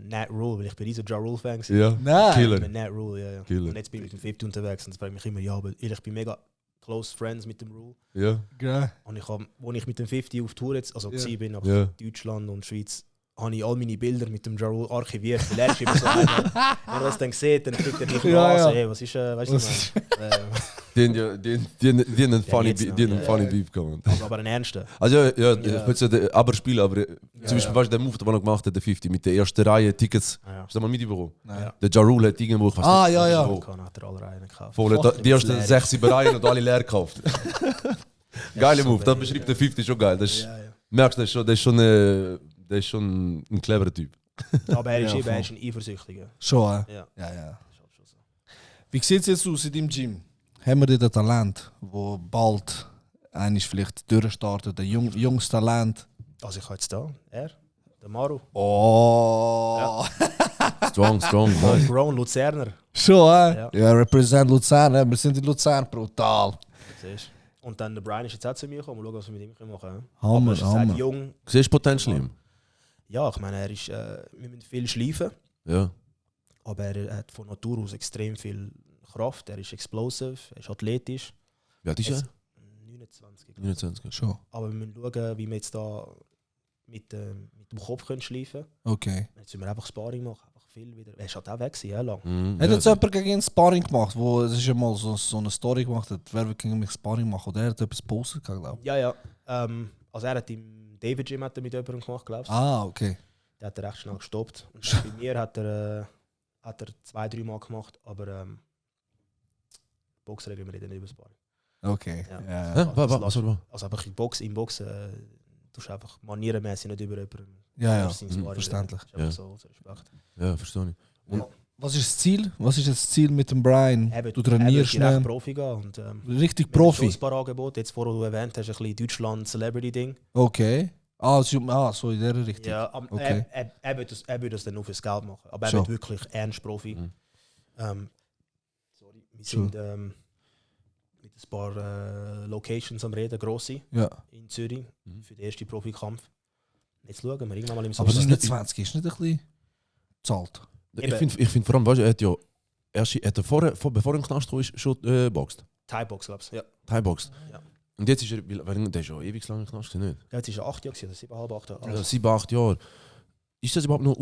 Nat Rule, weil ich bin riesen Ja Rule-Fan. Ja. Nein. Killer. Mit Nat Rule, ja. Killer. Und jetzt bin ich mit dem 50 unterwegs und das frage mich immer, ja, aber ich bin mega close friends mit dem Rule. Ja. Geil. Und ich habe, als ich mit dem 50 auf Tour jetzt, also Ja. bin, nach Ja. Deutschland und Schweiz, habe ich all meine Bilder mit dem Ja Rule archiviert. Weil er ist immer so einer, wenn er das dann sieht, dann kriegt er mich Ja, ja, ja. hey, was ist, weißt du, was ich meine? Die haben einen funny jetzt noch. funny Ja. Beef gehabt. Aber ein ernster. Also ja, Ja. ich würde sagen, aber spielen, aber zum Beispiel, weißt du, der Move, den er gemacht hat, der 50, mit der ersten Reihe Tickets, Ja. hast du das mal mitbekommen? Nein. Der Ja Rule hat irgendwo, ich weiß Ah, nicht, ja, ja. wo, Kann hat er alle Reihen gekauft. voll, hat die ersten Leer. 6, 7 Reihen und alle leer gekauft. Geile so Move, das geil. beschreibt der 50 schon geil. Das ist, Ja, ja. merkst du, der ist schon ein cleverer Typ. Aber er ist Ja, eben er voll. ist ein Eifersüchtiger. Schon, Ja. Ja, ja. Das ist halt schon so. Wie sieht es jetzt aus in deinem Gym? Haben wir dort ein Talent, wo bald eines vielleicht durchstartet, ein junges Talent? Also ich habe jetzt da, der Maru. Oh! Strong, nice. Brown Luzerner. Schon, Ja. Ja, represent Luzern, wir sind in Luzern, brutal. Siehst du? Und dann der Brian ist jetzt auch zu mir gekommen. Mal schauen, was wir mit ihm machen können. Hammer, Aber er ist Hammer. halt jung. Siehst du Potential in ihm? Ja, ich meine, er ist, wir müssen viel schleifen. Ja. Aber er hat von Natur aus extrem viel Kraft, er ist explosive, er ist athletisch. Wie alt ist er? 29. glaub ich. 29. Schon. Aber wir müssen schauen, wie wir jetzt da mit dem Kopf können schleifen können. Okay. Jetzt müssen wir einfach Sparring machen. Einfach viel wieder. Er ist halt auch weg gewesen, ja, lang. Mhm, Hat ja. jetzt jemand gegen ihn Sparring gemacht, wo es ist ja mal so eine Story gemacht hat, wer will gegen mich Sparring machen? Oder er hat etwas gepostet, glaube ich. Ja. Also er hat im David Gym hat er mit jemandem gemacht, glaube ich. Ah, okay. Der hat er recht schnell gestoppt. Und dann bei mir hat er 2-3 Mal gemacht, aber Boxen regeln wir nicht über Sparring. Okay. Ja. Ja. Hä? Was soll man? Also einfach im Boxen tust du einfach manierenmäßig nicht über jemanden. Ja, seinen Sparring verständlich. reden. Das ist einfach so Respekt. Ja, verstehe ich. Ja. Was ist das Ziel? Was ist das Ziel mit dem Brian? Er Du trainierst er wird ihn. Profi gehen. Und, Richtig wir haben schon Profi? ein paar Angebote. Jetzt vorher du erwähnt hast, ein bisschen Deutschland-Celebrity-Ding. Okay. So in der Richtung. Ja, aber Okay. er würde das dann nur fürs Geld machen. Aber er Schon. wird wirklich ernst Profi. Mhm. Wir sind mit ein paar Locations am Reden, grosse Ja. in Zürich, Mhm. für den ersten Profikampf. Jetzt schauen wir irgendwann mal im Aber Sommer. 29 ist nicht ein bisschen zahlt. Ich finde vor allem, weißt du, er hat ja bevor er in den Knast kam, schon geboxt. Thai-Box, glaube ich. Ja. Thai-Boxt. Ja. Und jetzt ist er, der ist ja ewig lang in den Knast, nicht? Ja, jetzt ist er 8 Jahre, oder 7,5, 8 Jahre. Also 7, 8 Jahre. Ist das überhaupt noch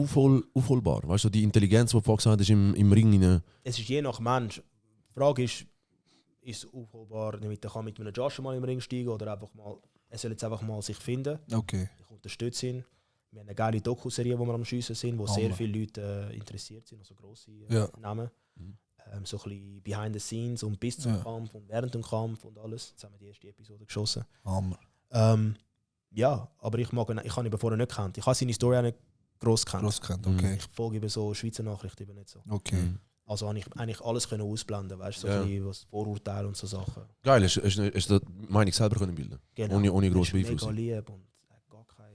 aufholbar? Weißt du, die Intelligenz, die du vorhin gesagt hast, im Ring rein. Es ist je nach Mensch. Die Frage ist es aufholbar, damit er mit einem Joshua mal im Ring steigen oder einfach mal, er soll jetzt einfach mal sich finden. Okay. Ich unterstütze ihn. Wir haben eine geile Doku-Serie, wo wir am Schiessen sind, wo sehr viele Leute interessiert sind, also grosse Ja. Namen. Mhm. So ein bisschen behind the scenes und bis zum Ja. Kampf und während dem Kampf und alles. Jetzt haben wir die erste Episode geschossen. Hammer. Ja, aber ich habe ihn vorher nicht gekannt. Ich habe seine Story auch nicht gross gekannt. Gross kennt, okay. Ich folge eben so Schweizer Nachrichten eben nicht so. Okay. Mhm. Also habe ich eigentlich alles können ausblenden, weißt du, so Ja. ein bisschen was Vorurteile und so Sachen. Geil, hast du die Meinung selber können bilden? Genau. Ohne Er grosse ist mega Beeinflussung. lieb und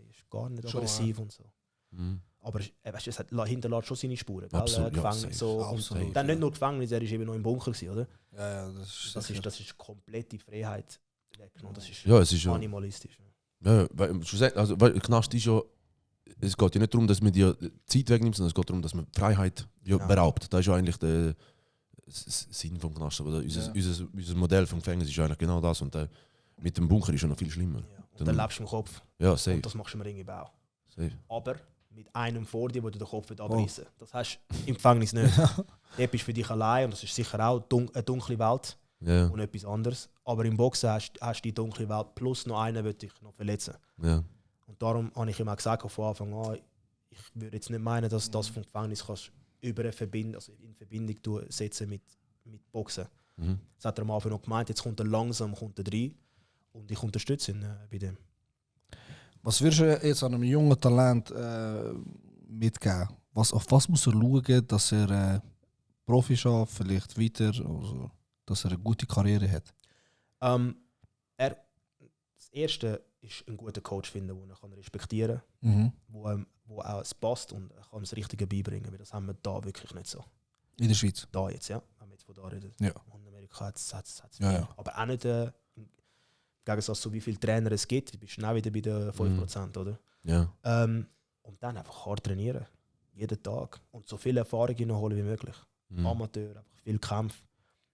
ist gar nicht Schon, aggressiv und so. Mhm. Aber weißt du, es hinterlässt schon seine Spuren. Gell? Absolut, ja, Gefängnis, safe. so. Und Absolut, dann nicht nur Gefängnis, er war eben noch im Bunker, gewesen, oder? Ja, Das ist komplette Freiheit weggenommen. Das ist Ja, es ist ja. animalistisch. Ja, weil Knast ist ja. Es geht ja nicht darum, dass man die Zeit wegnimmt, sondern es geht darum, dass man die Freiheit ja, Genau. beraubt. Das ist ja eigentlich der Sinn vom Knast. Aber unser Modell vom Gefängnis ist eigentlich genau das. Und mit dem Bunker ist ja noch viel schlimmer. Ja. Und dann lebst du im Kopf. Ja, safe. Und das machst du im Ring eben auch. safe. Aber mit einem vor dir, wo du den Kopf abreißen. Das hast du im Gefängnis nicht. Dort bist du für dich allein und das ist sicher auch eine dunkle Welt Ja, und etwas anderes. Aber im Boxen hast du die dunkle Welt plus noch einen, der dich noch verletzen. ja. Und darum habe ich immer gesagt von Anfang an, ich würde jetzt nicht meinen, dass das vom Gefängnis kannst über eine Verbindung, also in Verbindung setzen mit Boxen. Mhm. Das hat er am Anfang noch gemeint, jetzt kommt er langsam rein und ich unterstütze ihn bei dem. Was würdest du jetzt an einem jungen Talent mitgeben? Auf was muss er schauen, dass er Profi schafft, vielleicht weiter, also, dass er eine gute Karriere hat? Das Erste ist einen guten Coach finden, den er respektieren Mhm. kann, wo auch es passt und er kann das Richtige beibringen. Weil das haben wir da wirklich nicht so. In der Schweiz? Da jetzt, ja. Wenn wir jetzt von da reden. Ja. Und in Amerika hat es Ja, ja. Aber auch nicht im Gegensatz zu wie viele Trainer es gibt, bist du auch wieder bei den 5%, oder? Ja. Und dann einfach hart trainieren. Jeden Tag. Und so viele Erfahrungen noch holen wie möglich. Mhm. Amateur, einfach viel Kampf.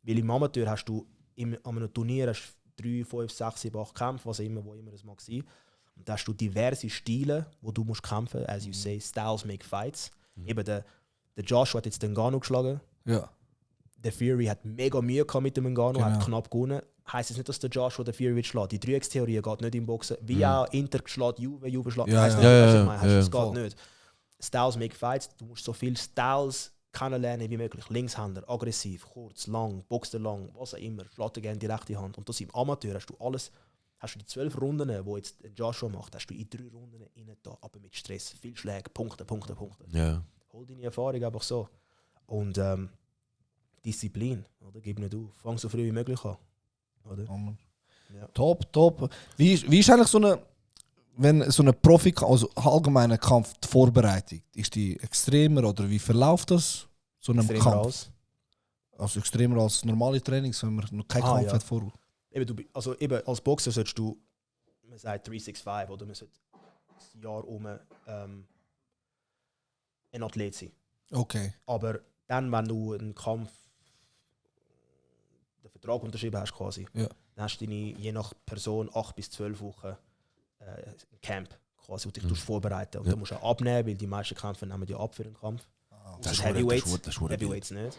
Weil im Amateur hast du an einem Turnier hast 3, 5, 6, 7, 8 Kämpfe, wo immer es mag sein. Und da hast du diverse Stile, wo du musst kämpfen. As you say, Styles make fights. Eben der Joshua hat jetzt den Ngannou geschlagen. Ja. Der Fury hat mega Mühe gehabt mit dem Ngannou, hat Genau. knapp gewonnen. Heisst es nicht, dass der Joshua der Fury wird schlagen. Die Dreieckstheorie geht nicht im Boxen. Wie auch Inter schlägt Juve schlägt. Ja, Heisst ja. nicht, Ja, weißt du, ja, was ich meine? ja. Es geht Voll. nicht. Styles make fights. Du musst so viele Styles kennenlernen wie möglich. Linkshänder, aggressiv, kurz, lang, boxt er lang, was auch immer. Schlägt er gerne die rechte Hand. Und das im Amateur hast du alles. Hast du die 12 Runden, die jetzt Joshua macht, hast du in 3 Runden rein da, aber mit Stress. Viel Schläge, Punkte. Ja. Hol deine Erfahrung einfach so. Und Disziplin, oder? Gib nicht auf. Fang so früh wie möglich an. Oder? Ja. Top. Wie ist eigentlich wenn so eine Profi, also allgemeiner Kampf, die Vorbereitung, ist die extremer oder wie verläuft das? So einem Extrem Kampf? raus. Also extremer als normale Trainings, wenn man noch keinen Kampf ja. hat vor. Eben, als Boxer solltest du, man sagt 365, oder man sollte das Jahr um ein Athlet sein. Okay. Aber dann, wenn du einen Kampf Vertrag unterschrieben hast quasi, Ja. dann hast du je nach Person 8 bis 12 Wochen Camp, quasi, wo dich vorbereiten. Und dann musst du auch abnehmen, weil die meisten Kämpfer nehmen ja ab für den Kampf. Das ist Heavyweights, verdammt Heavyweights nicht.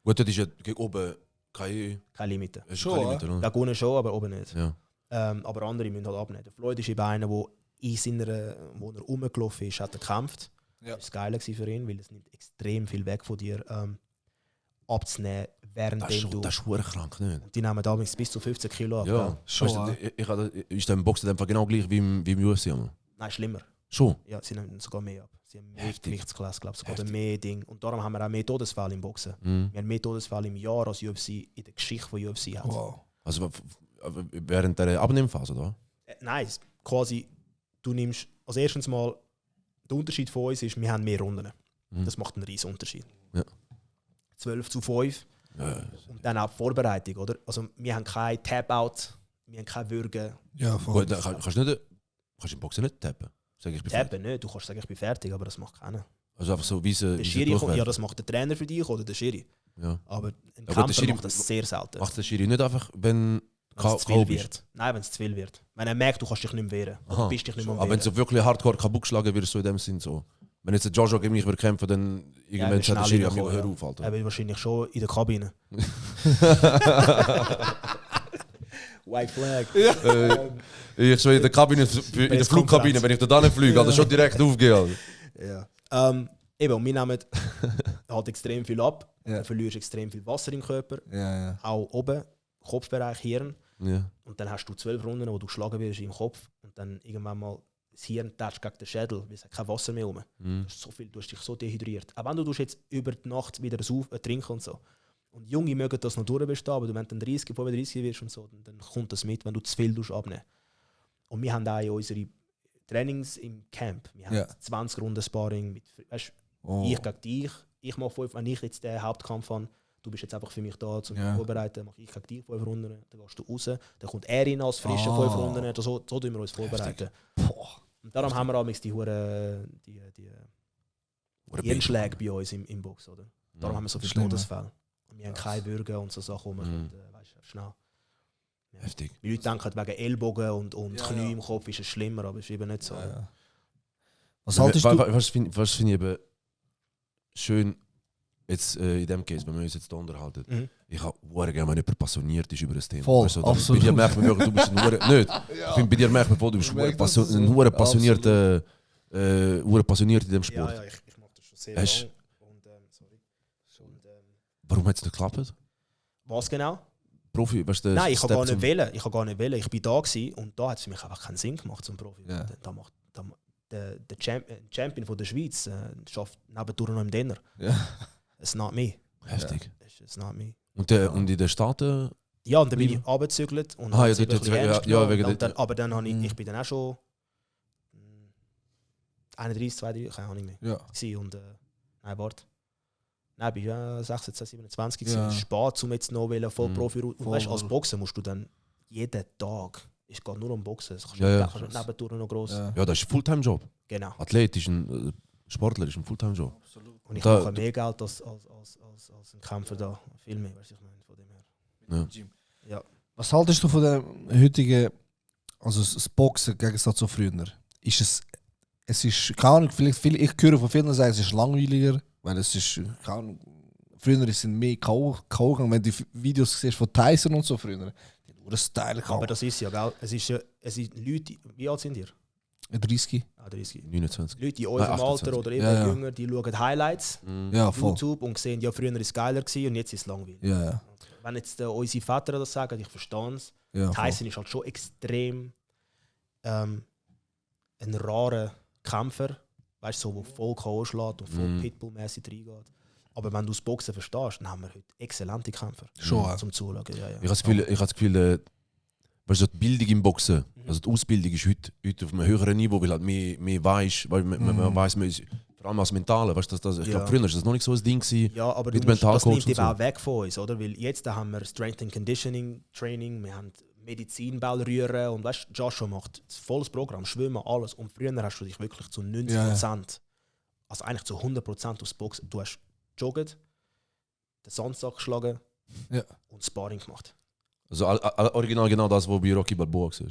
Gut, das ist ja gegen oben keine Keine Limite. Limite, oder? Da gehen schon, aber oben nicht. Ja. Aber andere müssen halt abnehmen. Der Floyd ist eben einer, wo er rumgelaufen ist, hat er gekämpft. Ja. Das war geil für ihn, weil es nimmt extrem viel weg von dir, abzunehmen, während du... Das ist verdammt krank, nicht? Die nehmen damals bis zu 15 Kilo ab. Ja, gell? Schon, ist der im Boxen einfach genau gleich wie im UFC? Mann? Nein, schlimmer. Schon? Ja, sie nehmen sogar mehr ab. Sie haben mehr Heftig. Gewichtsklasse, glaube ich, sogar Heftig. mehr Ding. Und darum haben wir auch mehr Todesfälle im Boxen. Mhm. Wir haben mehr Todesfälle im Jahr als UFC in der Geschichte von UFC hat. Wow. Also während der Abnehmphase, oder? Nein, quasi, du nimmst als erstens mal, der Unterschied von uns ist, wir haben mehr Runden. Mhm. Das macht einen riesen Unterschied. Ja. 12:5 Ja. und dann auch die Vorbereitung, oder? Also wir haben kein Tap-Out, wir haben kein Würgen. Ja, voll. Gut, dann kannst du im Boxen nicht tappen. Sag ich, Tappen nicht, du kannst sagen, ich bin fertig, aber das macht keiner. Also einfach so wie sie Der Schiri kommt, ja, das macht der Trainer für dich oder der Schiri. Ja. Aber ein Ja, gut, der Kämpfer Schiri macht das sehr selten. Macht der Schiri nicht einfach, wenn Wenn es zu K.O. viel bist? wird. Nein, wenn es zu viel wird. Wenn er merkt, du kannst dich nicht mehr wehren. Aha. Du bist dich nicht mehr am Aber wenn wehren. du wirklich hardcore kaputt geschlagen wirst, so in dem Sinn so. Wenn jetzt der Joshua gegen mich kämpfen, dann irgendwann Ja, sagt der Schiri, schnell hör reinkommen, auf, Alter. Er will wahrscheinlich schon in der Kabine. White Flag. Ich so in der Kabine, in der Flugkabine, wenn ich da nicht fliege, also schon direkt aufgehe. Alter. Ja. Eben, und wir nehmen halt extrem viel ab. Ja. Du verlierst extrem viel Wasser im Körper. Ja. Auch oben, Kopfbereich, Hirn. Ja. Und dann hast du 12 Runden, wo du geschlagen wirst im Kopf. Und dann irgendwann mal das Hirn tätscht gegen den Schädel, weil es hat kein Wasser mehr rum. Mhm. Du hast dich so dehydriert. Auch wenn du jetzt über die Nacht wieder trinken und so. Und Junge mögen das noch durchbestehen, aber wenn du dann 30, 35 wirst und so, dann kommt das mit, wenn du zu viel abnehmen. Und wir haben auch in unsere Trainings im Camp. Wir haben 20 Runden Sparring mit, weißt, ich gegen dich. Ich mache 5, wenn ich jetzt den Hauptkampf habe, du bist jetzt einfach für mich da zum Vorbereiten, mache ich gegen dich 5 Runden, dann gehst du raus, dann kommt er rein als frische 5 Runden, so tun wir uns vorbereiten. Und darum haben wir amigs die Hirnschläge bei uns im Box, oder? Darum haben wir so viele Todesfälle. Und wir haben keine Würgen und so Sachen, weißt du, schnell. Ja. Heftig. Die Leute denken wegen Ellbogen und Knie im Kopf ist es schlimmer, aber es ist eben nicht so. Ja. Was haltest du? Was finde ich eben schön, jetzt in dem Case, wenn wir uns jetzt hier unterhalten. Mhm. Ich habe gerne, wenn jemand passioniert ist über das Thema. Voll, Weißt du, absolut. Bei dir merkt man wirklich, du bist ein nicht. Ich finde, bei dir merkt man voll, du bist ein passionierter in dem Sport. Ja, ich mache das schon sehr Hast- lange. Und, sorry. Und, Warum hat es nicht geklappt? was genau? Profi, weißt du, Nein, ich Step habe gar zum- nicht wählen. Ich habe gar nicht wählen. Ich bin da gewesen und da hat es für mich einfach keinen Sinn gemacht zum Profi. Ja. Der Champion von der Schweiz schafft nebendurch noch im Dinner. Ja. It's not me. Heftig. It's not me. Und in den Staaten? Ja, und dann bin ich runtergezügelt und Ah, habe ja, es eben dort- ein bisschen ja, ernst ja, genommen. wegen Und der- dann, aber dann habe ich bin dann auch schon 31, 32, keine Ahnung mehr. Ja. Gewesen. Und nein, warte. Nein, ich war ja 26, 27 gewesen. Ja. Spät, um jetzt noch voll Profi. Und Voll. weißt, als Boxer musst du dann jeden Tag, es geht nur um Boxen, das kannst du Ja, kannst ja. du nebendurch noch gross. Ja. Ja, das ist ein Fulltime-Job. Genau. Athlet ist ein Sportler ist ein Fulltime-Job. Und ich Da- mache mehr Geld als ein Kämpfer da. Viel mehr, weißt du, ich meine, von dem her. Ja. Ja. Was haltest du von der heutigen, also das Boxen im Gegensatz zu früher? Ist es ist, keine Ahnung, vielleicht ich höre von vielen sagen, es ist langweiliger, weil es ist, keine Ahnung, früher sind mehr K.O. gegangen, wenn du die Videos siehst von Tyson und so früher, die haben nur einen Style gehabt. Aber das ist ja, gell? Es sind Leute, wie alt sind ihr? 30? 30. 29. Leute in unserem 28. Alter oder eben Ja. jünger, die schauen Highlights Ja, auf voll. YouTube und sehen, ja, früher war es geiler gewesen und jetzt ist es langweilig. Ja, Wenn jetzt unsere Väter das sagen, ich verstehe es. ja. voll. Tyson ist halt schon extrem ein rarer Kämpfer, weißt du, so, der voll K.O. schlägt und voll Pitbull-mäßig reingeht. Aber wenn du das Boxen verstehst, dann haben wir heute exzellente Kämpfer Schon, ja. zum Zuschauen. Ja, ja. Ich habe das Gefühl, weißt du, die Bildung im Boxen, also die Ausbildung ist heute auf einem höheren Niveau, weil halt mehr weiss, weil man weiss, vor allem als Mentale, weißt du, ich glaube, früher war das noch nicht so ein Ding gewesen. Ja, aber mit du musst, das Mentalcoach nimmt und eben so. auch weg von uns, oder? Weil jetzt haben wir Strength and Conditioning Training, wir haben Medizinball rühren und weißt, Joshua macht ein volles Programm, Schwimmen, alles. Und früher hast du dich wirklich zu 90%, also eigentlich zu 100% aufs Boxen. Du hast jogget, den Sandsack geschlagen, Ja. und Sparring gemacht. Also original genau das, was bei Rocky Balboa war.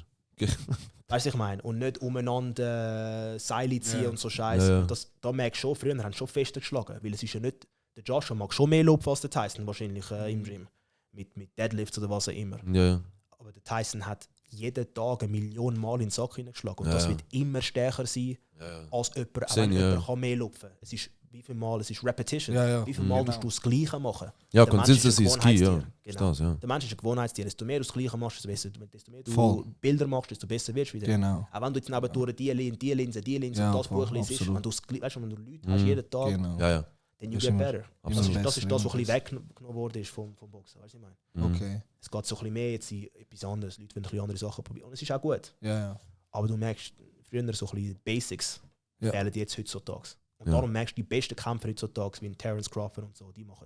Weißt du, ich meine? Und nicht umeinander Seile ziehen Ja. und so Scheiße. Ja, ja. Und da merkst du schon, früher haben sie schon fester geschlagen. Weil es ist ja nicht, der Joshua mag schon mehr Lob als der Tyson wahrscheinlich im Gym. Mit Deadlifts oder was auch immer. Ja. Aber der Tyson hat jeden Tag 1 Million Mal in den Sack hineingeschlagen. Und Ja, das ja. wird immer stärker sein, Ja. als jemand, auch Sehen, wenn ja. jemand kann mehr lupfen. Es ist wie viel Mal, es ist Repetition. Ja, ja. Wie viel Mal Genau. musst du das Gleiche machen? Ja, Der Mensch ist Consistency ein ist key, ja. Gewohnheitstier. Ist das, ja. Der Mensch ist ein Gewohnheitstier. Desto mehr du das Gleiche machst, desto mehr du Voll. Bilder machst, desto besser wirst du wieder. Genau. Auch wenn du jetzt nebendurch die Linse Ja, und das voll, Buch liest, absolut. wenn du, weißt, wenn du Leute hast jeden Tag, Genau. Ja. dann you Das get ist better. immer Das ist besser, das, was ein immer bisschen weggenommen worden ist vom Boxen. Weißt du, was ich meine? Okay. Es geht so ein bisschen mehr jetzt in etwas anderes. Leute wollen ein bisschen andere Sachen probieren. Und es ist auch gut. Ja. Aber du merkst, früher so ein bisschen Basics Ja. fehlen jetzt heutzutage. Und Ja. darum merkst du, die besten Kämpfer heutzutage, wie Terence Crawford und so, die machen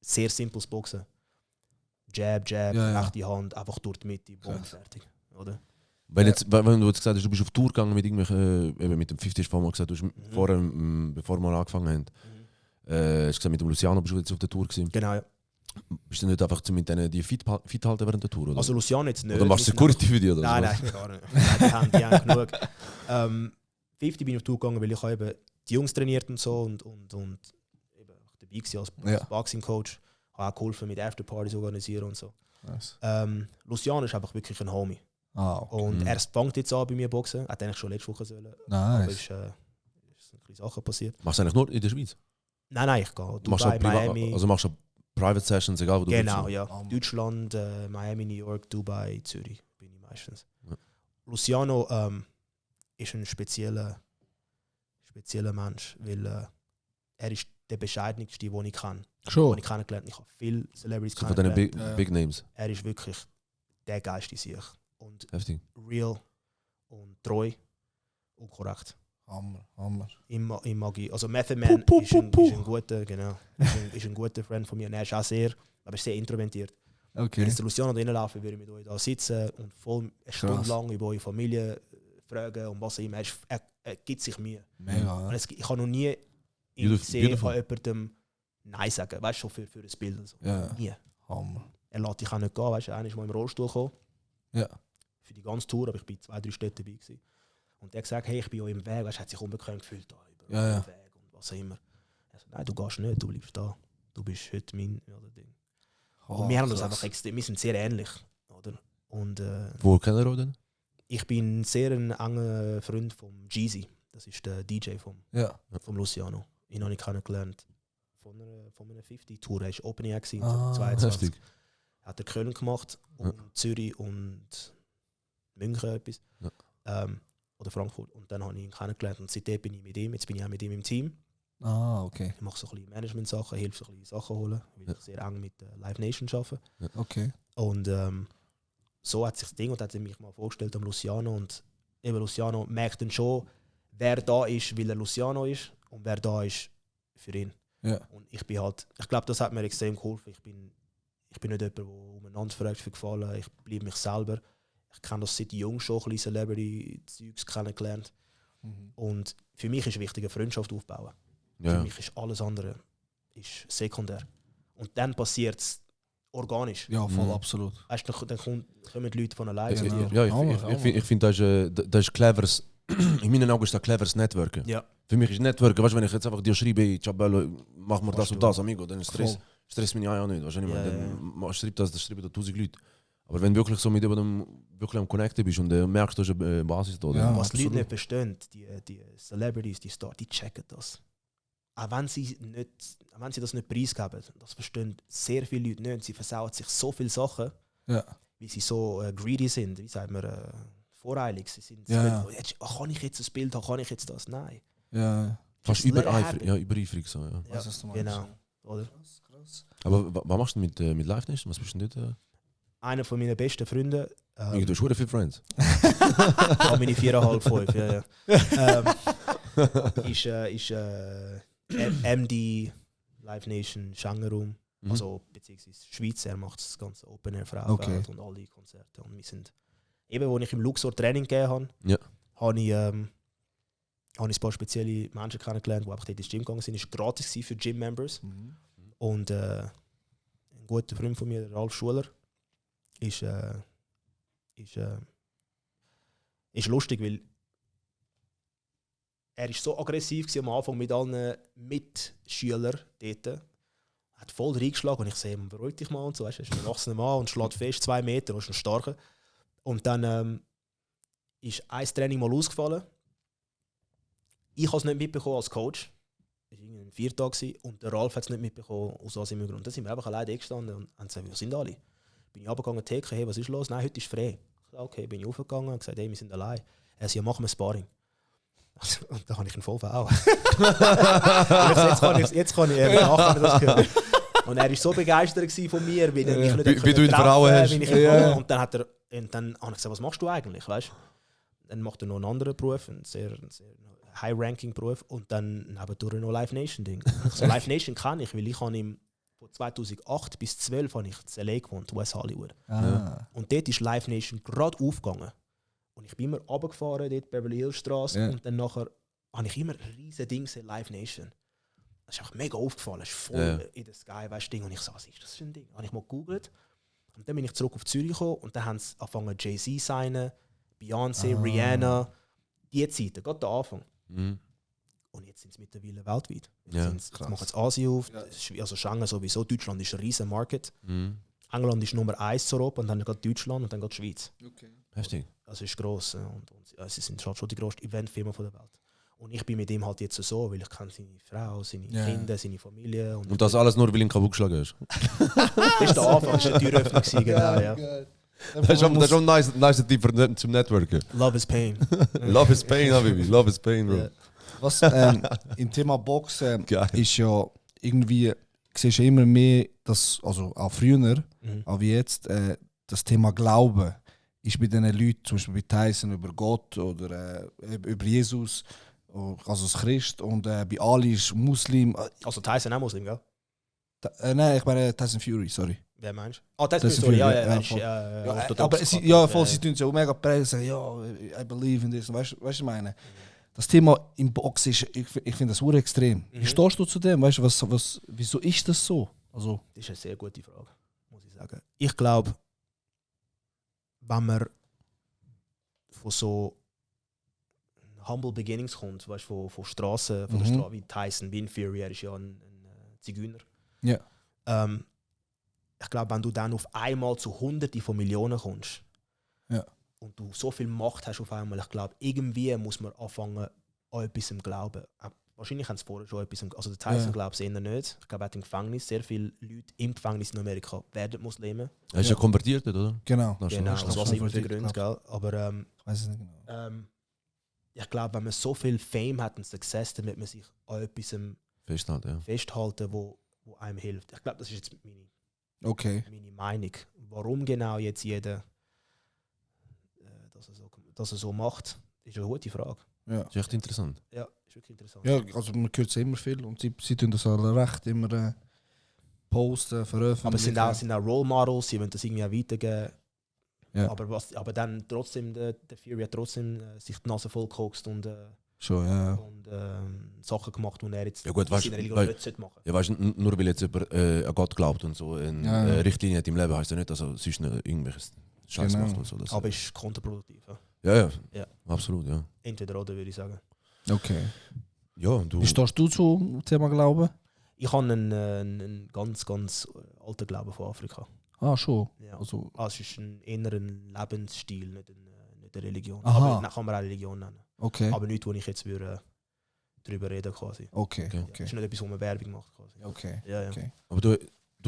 sehr simples Boxen. Jab, Ja. rechte Hand, einfach durch die Mitte, boom, fertig. Oder? Wenn du jetzt gesagt hast, du bist auf Tour gegangen mit irgendwelchen, eben mit dem 50 vorher mal gesagt, du hast vorher, bevor wir angefangen haben, hast gesagt, mit dem Luciano bist du jetzt auf der Tour gewesen. Genau, ja. Bist du nicht einfach mit denen die fit halten während der Tour? Oder, Also Luciano jetzt nicht. oder machst du Wir sind Security für die? Oder Nein, so? nein, gar nicht. Nein, die haben genug. 50 bin ich auf Tour gegangen, weil ich habe eben die Jungs trainiert und so und eben dabei war als Ja. Boxing-Coach. Habe auch geholfen mit Afterpartys organisieren und so. Nice. Luciano ist einfach wirklich ein Homie. Okay. Und er fängt jetzt an bei mir Boxen. Hat eigentlich schon letzte Woche sollen. Aber Nice. ist ein bisschen Sachen passiert. Machst du eigentlich nur in der Schweiz? Nein, ich gehe. Du machst auch Dubai, Miami. also machst du Private Sessions, egal wo du Genau, bist? ja. Hammer. Deutschland, Miami, New York, Dubai, Zürich bin ich meistens. Ja. Luciano ist ein spezieller Mensch, weil er ist der bescheidenste, den ich kenne. Schon. Den ich kennengelernt. Ich habe viele Celebrities So von diesen kennengelernt. Big Names. Er ist wirklich der Geist in sich. Und Heftig. real und treu und korrekt. Hammer. Im Magie. Also Method Man ist ein guter, genau, ist ein guter Freund von mir. Und er ist auch sehr, aber ist sehr introvertiert. Wenn Okay. jetzt der Luciano reinlaufen, würde ich mit euch da sitzen und voll eine Stunde lang über eure Familie fragen und was auch immer. Er gibt sich Mühe. Mega. Und Ja. ich habe noch nie ihn gesehen beautiful. an jemandem Nein sagen. Weißt du, schon für ein Bild. Und so. Ja. Nie. Hammer. Er lässt dich auch nicht gehen. Weißt du, einer ist mal im Rollstuhl gekommen. Ja. Für die ganze Tour, aber ich bin 2-3 Städte dabei gewesen. Und der hat gesagt, hey, ich bin euch im Weg. Weißt, er hat sich unbequem gefühlt da über Ja. den Weg und was auch immer. Er sagt, nein, du gehst nicht, du bleibst da. Du bist heute mein Ding. Und wir haben uns einfach extrem, wir sind sehr ähnlich. Oder? Und Wo kennt ihr auch denn? ich bin sehr ein enger Freund von Jeezy. Das ist der DJ vom Luciano. Ihn habe ich kennengelernt von einer 50-Tour. Er war Open Air gewesen, 22. Heftig. Hat er Köln gemacht und Zürich und München etwas. Ja. Oder Frankfurt. Und dann habe ich ihn kennengelernt und seitdem bin ich mit ihm. Jetzt bin ich auch mit ihm im Team. Okay. Ich mache so ein bisschen Management-Sachen, helfe so ein bisschen Sachen holen, weil ich sehr eng mit Live Nation arbeite. Okay. Und so hat sich das Ding und hat er mich mal vorgestellt am Luciano. Und eben Luciano merkt dann schon, wer da ist, weil er Luciano ist und wer da ist für ihn. Ja. Und ich bin halt, ich glaube, das hat mir extrem geholfen. Ich bin nicht jemand, der umeinander fragt für Gefallen. Ich bleibe mich selber. Ich kenne das seit jung schon, ein bisschen Celebrity-Zeugs kennengelernt. Und für mich ist wichtig, eine Freundschaft aufbauen. Für Ja. mich ist alles andere ist sekundär. Und dann passiert es organisch. Ja, voll Mhm. absolut. Weißt du, dann kommen die Leute von alleine zu Genau. dir. Ja, ich finde, das ist cleveres, in meinen Augen ist das cleveres Networken. Ja. Für mich ist Networken, weißt du, wenn ich jetzt einfach dir schreibe, hey, Ciabello, mach mir das Machst und du. das, amigo, dann Stress mich auch nicht, weißt du, dann schreibt das schreiben da 1000 Leute. Aber wenn du wirklich so mit jemandem wirklich am Connecten bist und merkst, du hast eine Basis da, Ja. dann Was die absolut. Leute nicht verstehen, die Celebrities, die Stars, die checken das. Auch wenn sie das nicht preisgeben, das verstehen sehr viele Leute nicht. Sie versauen sich so viele Sachen, Ja. weil sie so greedy sind, wie sagt man, voreilig. Sie sind, Ja. sie wollen, kann ich jetzt ein Bild haben, kann ich jetzt das? Nein. Ja. fast Just let it übereifrig, happen. ja, übereifrig so, ja. Ja, Was hast du meinst? genau. Oder? Krass. Aber was machst du mit Live Nation? Was bist du denn dort? Einer von meinen besten Freunde, Du hast schon viele Friends. auch meine 4,5, 5, ja. Ist MD Live Nation Schangerum, Mhm. also beziehungsweise Schweiz. Er macht das ganze Open Air Frauenfeld Okay. und all die Konzerte. Und wir sind eben, als ich im Luxor Training gegeben habe, Ja. habe ich ein paar spezielle Menschen kennengelernt, die einfach dort ins Gym gegangen sind. Es war gratis für Gym-Members. Und guter Freund von mir, der Ralf Schuler, ist lustig, weil er ist so aggressiv war am Anfang mit allen Mitschülern dort. Hat voll reingeschlagen und ich sehe, beruhig dich mal und so, weißt du, er ist ein erwachsener Mann und schlägt fest 2 Meter, und ist ein starker. Und dann ist ein Training mal ausgefallen. Ich habe es nicht mitbekommen als Coach. Es war ein 4 Tage und der Ralf hat es nicht mitbekommen, aus was im Grund. Dann sind wir einfach alleine gestanden und haben gesagt, wo sind alle? Bin ich runtergegangen, Theke, hey, was ist los? Nein, heute ist frei. Ich sage, okay, bin ich aufgegangen und gesagt, hey, wir sind allein. Er sagt, ja, machen wir Sparring. Und da habe ich ihn voll verhauen. jetzt kann ich nachher das hören. Und er war so begeistert von mir, wie er mich nicht wie du ihn verhauen hast. Und dann habe ich gesagt, was machst du eigentlich? Weißt? Dann macht er noch einen anderen Beruf, einen sehr High-Ranking-Beruf. Und dann nebendurch noch Live Nation-Ding. Also Live Nation kenne ich, weil ich habe ihm von 2008 bis 2012 habe ich in LA gewohnt, West Hollywood. Und dort ist Live Nation gerade aufgegangen. Und ich bin immer runtergefahren, dort Beverly Hills Straße. Und dann nachher habe ich immer ein riesiges Ding gesehen, Live Nation. Das ist einfach mega aufgefallen. Es ist voll in der Sky, weißt du, Ding. Und ich so, was ist das für ein Ding? Habe ich mal gegoogelt. Und dann bin ich zurück auf Zürich gekommen und dann haben sie angefangen, Jay-Z signen, Beyoncé, Rihanna. Die Zeiten, gerade der Anfang. Und jetzt sind sie mittlerweile weltweit. Jetzt machen sie Asien auf. Also Schengen sowieso. Deutschland ist ein riesen Market. England ist Nummer 1 zu Europa und dann geht Deutschland und dann geht die Schweiz. Okay. Heftig. Das ist gross. Und sie sind schon die grösste Eventfirma der Welt. Und ich bin mit ihm halt jetzt so, weil ich kenne seine Frau, seine Kinder, seine Familie. Und das alles nur, weil ihn kaputt geschlagen hast? Das war der Anfang, das war die Türöffnung, genau, ja. Das ist schon ein nice Tipp zum Networken. Love is pain. Love is pain, Habibi. Love is pain, bro. Ja. Was im Thema Boxen ist ja irgendwie, siehst du immer mehr, dass, also auch früher, auch wie jetzt, das Thema Glauben ist bei diesen Leuten, zum Beispiel bei Tyson über Gott oder über Jesus, also als Christ, und bei Ali ist Muslim. Also Tyson auch Muslim, gell? Nein, ich meine Tyson Fury, sorry. Wer meinst du? Ah, Tyson Fury, ja. Aber sie tun es ja auch mega prägen, sagen, ja, I believe in this. Weißt du, was ich meine? Das Thema im Boxen ist, ich finde das sehr extrem. Wie stehst du zu dem? Weißt du, wieso ist das so? Also, das ist eine sehr gute Frage, muss ich sagen. Ich glaube, wenn man von so Humble Beginnings kommt, weißt du, von Straßen, von der Straße, wie Tyson, wie Fury, er ist ja ein Zigeuner. Ja. Ich glaube, wenn du dann auf einmal zu Hunderten von Millionen kommst und du so viel Macht hast auf einmal, ich glaube, irgendwie muss man anfangen, an etwas zu glauben. Wahrscheinlich haben sie vorher schon etwas, also der Tyson glaubt es eher nicht. Ich glaube, er hat im Gefängnis, sehr viele Leute im Gefängnis in Amerika werden Muslime. Er ist ja konvertiert, oder? Genau. Das was immer der Grund, gell? Aber ich weiß es nicht genau. Ich glaube, wenn man so viel Fame hat und Success, dann wird man sich an etwas festhalten, wo einem hilft. Ich glaube, das ist jetzt meine Meinung. Warum genau jetzt jeder dass er so macht, ist eine gute Frage. Ja. Das ist echt interessant. Ja, ist wirklich interessant. Ja, also man hört es immer viel und sie tun das alle recht immer posten, veröffentlichen. Aber es sind auch Role Models, sie wollen das irgendwie auch weitergeben. Ja. Aber dann trotzdem, der Fury hat trotzdem sich die Nase voll gekokst und Sachen gemacht, die er jetzt in seiner Religion nicht machen sollte. Ja, weißt du, nur weil jetzt jemand an Gott glaubt und so eine Richtlinie hat im Leben, heisst ja nicht, dass er sonst irgendwelches Scheiß macht. Und so. Aber es ist kontraproduktiv. Ja, absolut, ja. Entweder oder, würde ich sagen. Okay. Ja, du. Wie stehst du zum Thema Glauben? Ich habe einen ganz, ganz alten Glauben von Afrika. Ah, schon? Ja. Also es ist eher ein Lebensstil, nicht eine Religion. Aha. Aber kann man auch Religion nennen. Okay. Aber nichts, wo ich jetzt darüber reden quasi. Okay. Das ist nicht etwas, wo man Werbung macht quasi. Okay. Ja. Okay. Aber du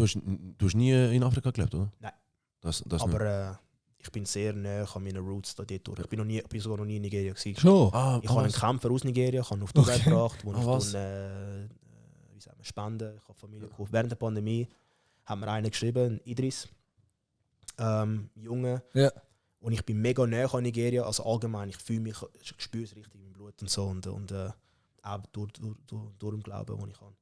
hast nie in Afrika gelebt, oder? Nein. Das aber ich bin sehr nah an meinen Roots da dort durch. Ich bin sogar noch nie in Nigeria gewesen. Schon? Ich habe einen Kämpfer aus Nigeria, ich habe ihn auf die Welt gebracht, wo ich Spenden, ich habe Familie gekauft. Während der Pandemie hat mir einer geschrieben, Idris, Junge. Ja. Und ich bin mega nah an Nigeria, also allgemein, ich fühle mich, ich spüre es richtig im Blut und so und auch durch den Glauben, den ich habe.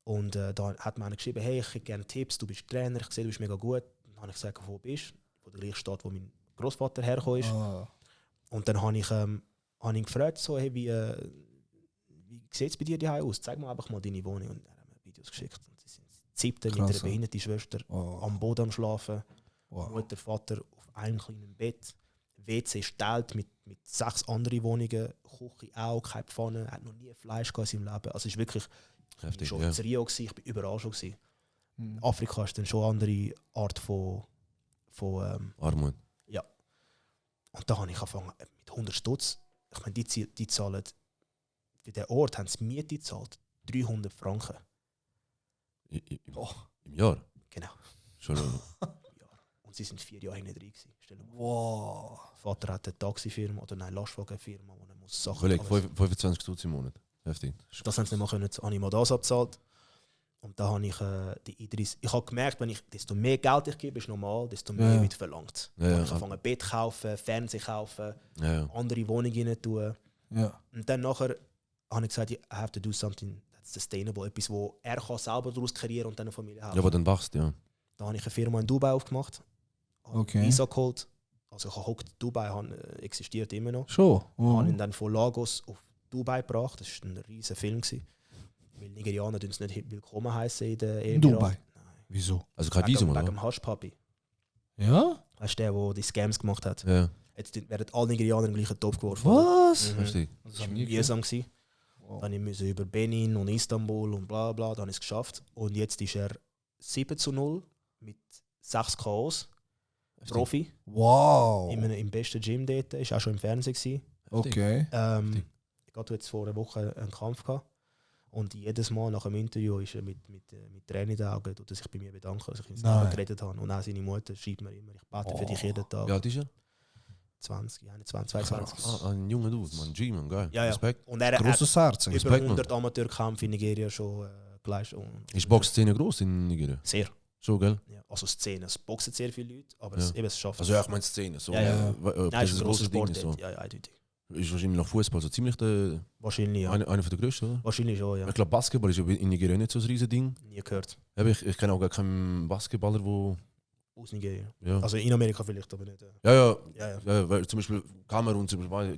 Und da hat mir einer geschrieben, hey, ich hätte gerne Tipps, du bist Trainer, ich sehe, du bist mega gut. Dann habe ich gesagt, wo du bist, von der gleichen Stadt, wo mein Großvater hergekommen ist. Und dann habe ich ihn gefragt, so, hey, wie sieht es bei dir daheim aus? Zeig mir einfach mal deine Wohnung. Und er hat mir Videos geschickt und sie sind 7. mit Krass, einer behinderten Schwester am Boden am Schlafen. Wow. Mutter, Vater auf einem kleinen Bett. WC ist geteilt mit 6 anderen Wohnungen. Küche auch, keine Pfanne. Er hat noch nie Fleisch gehabt in seinem Leben. Also es ist wirklich Heftig, schon ja. in Rio gewesen, ich bin überall schon gewesen. Mhm. Afrika ist dann schon eine andere Art von Armut. ja. Und da habe ich angefangen mit 100 Stutz. Ich meine, die zahlen, für den Ort haben sie Miete gezahlt, 300 Franken. Im Jahr? Genau. Schon. Und sie sind 4 Jahre nicht drin gewesen. Stell dir mal vor. Wow. Vater hat eine Taxifirma oder eine Lastwagenfirma, wo er muss Sachen Überleg, alles- 25 Stutz im Monat. Heftig. Das haben sie nicht machen können, habe ich mal das abgezahlt. Und da habe ich die Idris. Ich habe gemerkt, wenn ich desto mehr Geld ich gebe, ist normal, desto mehr Ja. wird verlangt. Ja, ja. Ich habe angefangen, ein Bett kaufen, Fernsehen kaufen, Ja. andere Wohnungen rein tun. Ja. Und dann nachher habe ich gesagt, I have to do something that's sustainable, etwas, wo er kann selber daraus kreieren und dann eine Familie haben. Ja, aber dann wachst ja. Da habe ich eine Firma in Dubai aufgemacht, habe Okay. Visa geholt. Also ich habe Dubai existiert immer noch. Schon. Habe ihn dann von Lagos auf Dubai gebracht. Das war ein riesiger Film. Weil Nigerianer es nicht willkommen heißen in den In Dubai? Nein. Wieso? Also kein Visum, Wegen oder? dem Haschpapi. Ja? Weißt du, der die Scams gemacht hat? Ja. Jetzt werden alle Nigerianer im gleichen Topf geworfen. Was? Mhm. Heftig. Das war mühsam. Wow. Dann musste ich über Benin und Istanbul und bla bla, dann habe ich es geschafft. Und jetzt ist er 7-0 mit 6 KOs. Profi. Wow. Im besten Gym dort. Ist auch schon im Fernsehen gewesen. Okay. Ich hatte jetzt vor einer Woche einen Kampf gehabt. Und jedes Mal nach dem Interview ist er mit Tränen in den Augen, tut er sich bei mir bedanken, dass ich mit Nein. ihm geredet habe. Und auch seine Mutter schreibt mir immer, ich bete für dich jeden Tag. Wie alt ist er? 20, 21, 22. Ah, ein junger Dude, man. G-Man, geil. Ja, ja. Respekt. Und er hat Grosses Herz. über Respekt, 100 Amateurkämpfe in Nigeria schon geleistet. Ist die Boxszene groß in Nigeria? Sehr. Schon, gell? Ja. Also Szene. Es boxen sehr viele Leute, aber Ja. es schafft Also ja, ich meine Szene. So, Ja, ja. Das Nein, ist ist ein ein grosser grosses Ding. Sport. So. Ja, ja, eindeutig. Ist wahrscheinlich nach Fußball so ziemlich der, Wahrscheinlich, ja. einer von der größten, oder? Wahrscheinlich schon, ja. Ich glaube, Basketball ist ja in Nigeria nicht so ein riesen Ding. Nie gehört. Aber ich kenne auch gar keinen Basketballer, wo. Aus Nigeria. Ja, Also in Amerika vielleicht, aber nicht. ja, ja, Ja, ja. ja, weil zum Beispiel Kamerun,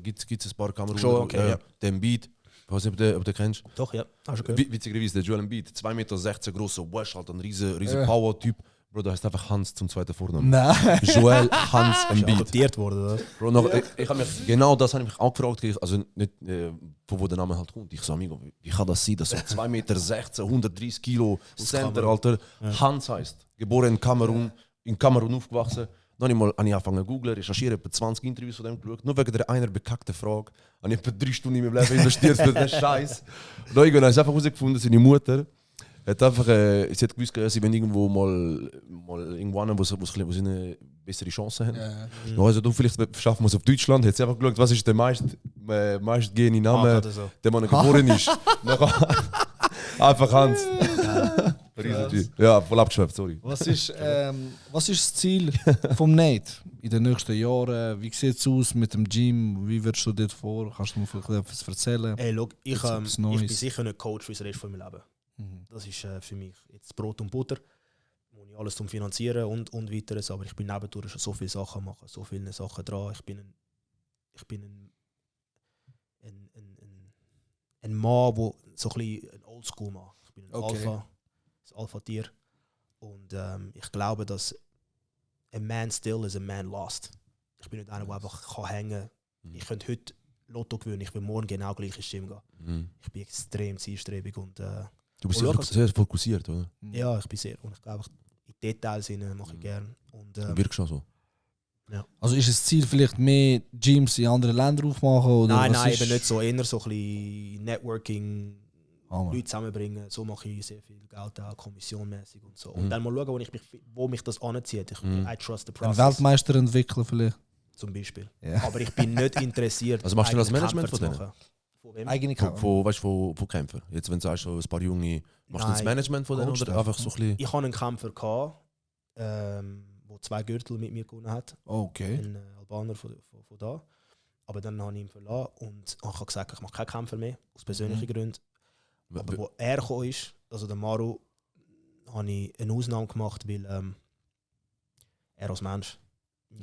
gibt es ein paar Kamerun. Schon, okay, ja. Der Embiid, ich weiß nicht, ob du kennst. Doch, ja. Hast du gehört? Witzigerweise, der Joel Embiid, 2,16 Meter großer Wash, halt ein riesen Ja. Power-Typ. Bro, der heißt einfach Hans zum zweiten Vornamen. Nein. Joel Hans Ist Embiid. adoptiert worden, oder? Bro, noch, ich habe mich, genau das habe ich mich auch gefragt, also nicht, von wo der Name halt kommt. Ich so, amigo, wie kann das sein, dass so 2,16 Meter, 130 Kilo Center, Kamerun. Alter, Ja. Hans heißt. Geboren in Kamerun aufgewachsen. Dann habe ich angefangen zu googlen, recherchieren, etwa 20 Interviews von dem geschaut. Nur wegen der einer bekackten Frage. Habe ich etwa 3 Stunden in meinem Leben investiert für den Scheiß. Und dann irgendwann habe ich einfach herausgefunden, seine Mutter hat einfach, sie hat gewusst, sie wollen irgendwo mal irgendwo hin, wo sie eine bessere Chance haben. Ja. Also du, vielleicht schaffen wir es auf Deutschland. Hat sie einfach geschaut, was ist der meistgehende Name, oder so. der man geboren ist. Einfach Hans. Riesentyp. Ja, voll abgeschweift, sorry. Was ist das Ziel vom Nate in den nächsten Jahren? Wie sieht es aus mit dem Gym? Wie wirst du dort vor? Kannst du mir vielleicht etwas erzählen? Ey, look, ich Jetzt etwas bin Neues. sicher nicht Coach für den Rest von meinem Leben. Mhm. Das ist für mich jetzt Brot und Butter. Wo ich alles zum Finanzieren und weiteres. Aber ich bin nebendurch schon so viele Sachen machen, so viele Sachen dran. Ich bin ein Mann, der so ein bisschen ein Oldschool-Mann. Ich bin ein Okay. Alpha-Tier. Und ich glaube, dass a man still is a man lost. Ich bin nicht einer, der einfach kann hängen kann. Ich könnte heute Lotto gewinnen, ich will morgen genau gleich ins Gym gehen. Mhm. Ich bin extrem zielstrebig und Du bist Oh, sicher schau, sehr fokussiert, oder? ja, ich bin sehr. Und ich glaube, in Details mache ich gerne. Und Du wirkst schon so. Also ist das Ziel vielleicht mehr Gyms in anderen Ländern aufmachen? Oder nein, was nein, ist? eben nicht so. Eher so ein bisschen Networking, Ah, Mann. Leute zusammenbringen. So mache ich sehr viel Geld, auch kommissionmäßig und so. Mhm. Und dann mal schauen, wo mich das anzieht. I trust the Einen process. Weltmeister entwickeln vielleicht? Zum Beispiel. Ja. Aber ich bin nicht interessiert. Also machst du das eigene Management Kämpfer von zu denen? machen. Von wem? Eigene Weißt du, von Kämpfer? Jetzt, wenn du sagst, so ein paar Junge, machst du das Nein. Management von denen Coach oder einfach so ein bisschen. Ich hatte einen Kämpfer, der 2 Gürtel mit mir gewonnen hat. Okay. Ein Albaner von da. Aber dann habe ich ihn verlassen und habe gesagt, ich mache keinen Kämpfer mehr, aus persönlichen Gründen. Aber wo er gekommen ist, also der Maru, habe ich eine Ausnahme gemacht, weil er als Mensch.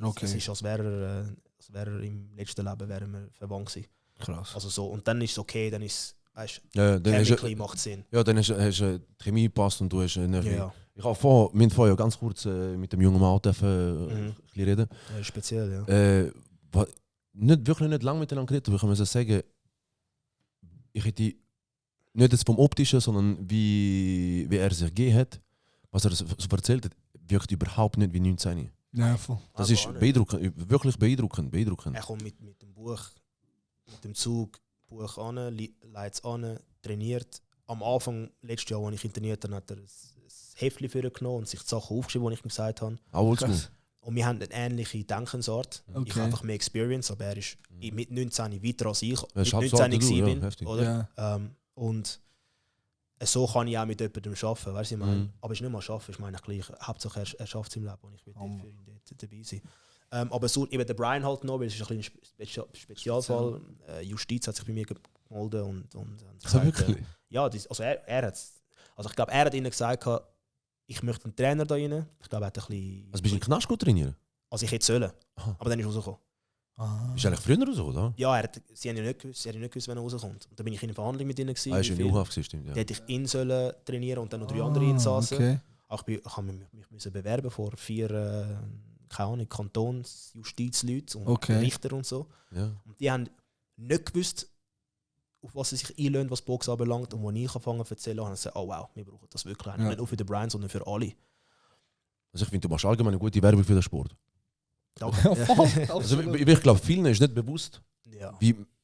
Okay. Es ist, als wäre er im letzten Leben wären wir verwandt gewesen. Krass. Also so. Und dann ist es okay, dann ist weißt Ja, dann hast chemically macht Sinn. Ja, dann hast du die Chemie gepasst und du hast Energie. Ja, Wir haben vorher ja ganz kurz mit dem jungen Mann ein bisschen reden. ja, speziell, ja. Wirklich nicht lange miteinander geredet, aber ich kann mir sagen, ich hätte nicht jetzt vom Optischen, sondern wie er sich gegeben hat, was er so erzählt hat, wirkt überhaupt nicht wie 19. Ja, voll. Das Ah, ist gar nicht. beeindruckend, wirklich beeindruckend. Er kommt mit dem Buch, mit dem Zug, Buch an, leitet es an, trainiert. Am Anfang, letztes Jahr, als ich ihn trainiert habe, hat er ein Heftchen für ihn genommen und sich die Sachen aufgeschrieben, die ich ihm gesagt habe. Auch oldschool. Und wir haben eine ähnliche Denkensart. Ich Okay. habe einfach mehr Experience, aber er ist mit 19 weiter als ich Er ist mit halb 19 so alt wie du, bin. ja, heftig. Oder? Ja. Und so kann ich auch mit jemandem arbeiten, weißt du, ich meine. Mhm. Aber es ist nicht mal arbeiten, ich meine gleich, Hauptsache er schafft es im Leben und ich will Oh. für ihn dort dabei sein. Aber so, eben der Brian halt noch, weil es ist ein bisschen Spezialfall. Justiz hat sich bei mir gemeldet und hat So gesagt, wirklich? ja, also er hat also ich glaube, er hat ihnen gesagt, ich möchte einen Trainer da rein. Ich glaube, er hat ein bisschen... Also bist du in den Knast gut trainieren? Also ich hätte sollen, Aha. aber dann ist er rausgekommen. Ah. Bist du eigentlich früher so, oder? Ja, sie haben ja nicht gewusst, wenn er rauskommt. Und dann bin ich in einer Verhandlung mit ihnen gewesen. Ah, ist wie in viel. U-Haft gewesen, stimmt, ja. Da hätte ich ihn sollen trainieren und dann noch 3 andere Insassen. Okay. Auch ich habe mich müssen bewerben vor 4 keine Ahnung, Kantons, Justizleute und Okay. Richter und so. Ja. Und die haben nicht gewusst, auf was sie sich einlösen, was Box anbelangt. Und als ich angefangen zu erzählen habe, haben sie gesagt, oh wow, wir brauchen das wirklich. Ja. Nicht nur für den Brian, sondern für alle. Also ich finde, du machst allgemein eine gute Werbung für den Sport. Danke. Ja, voll. Also Absolut. ich glaube, vielen ist nicht bewusst, Ja.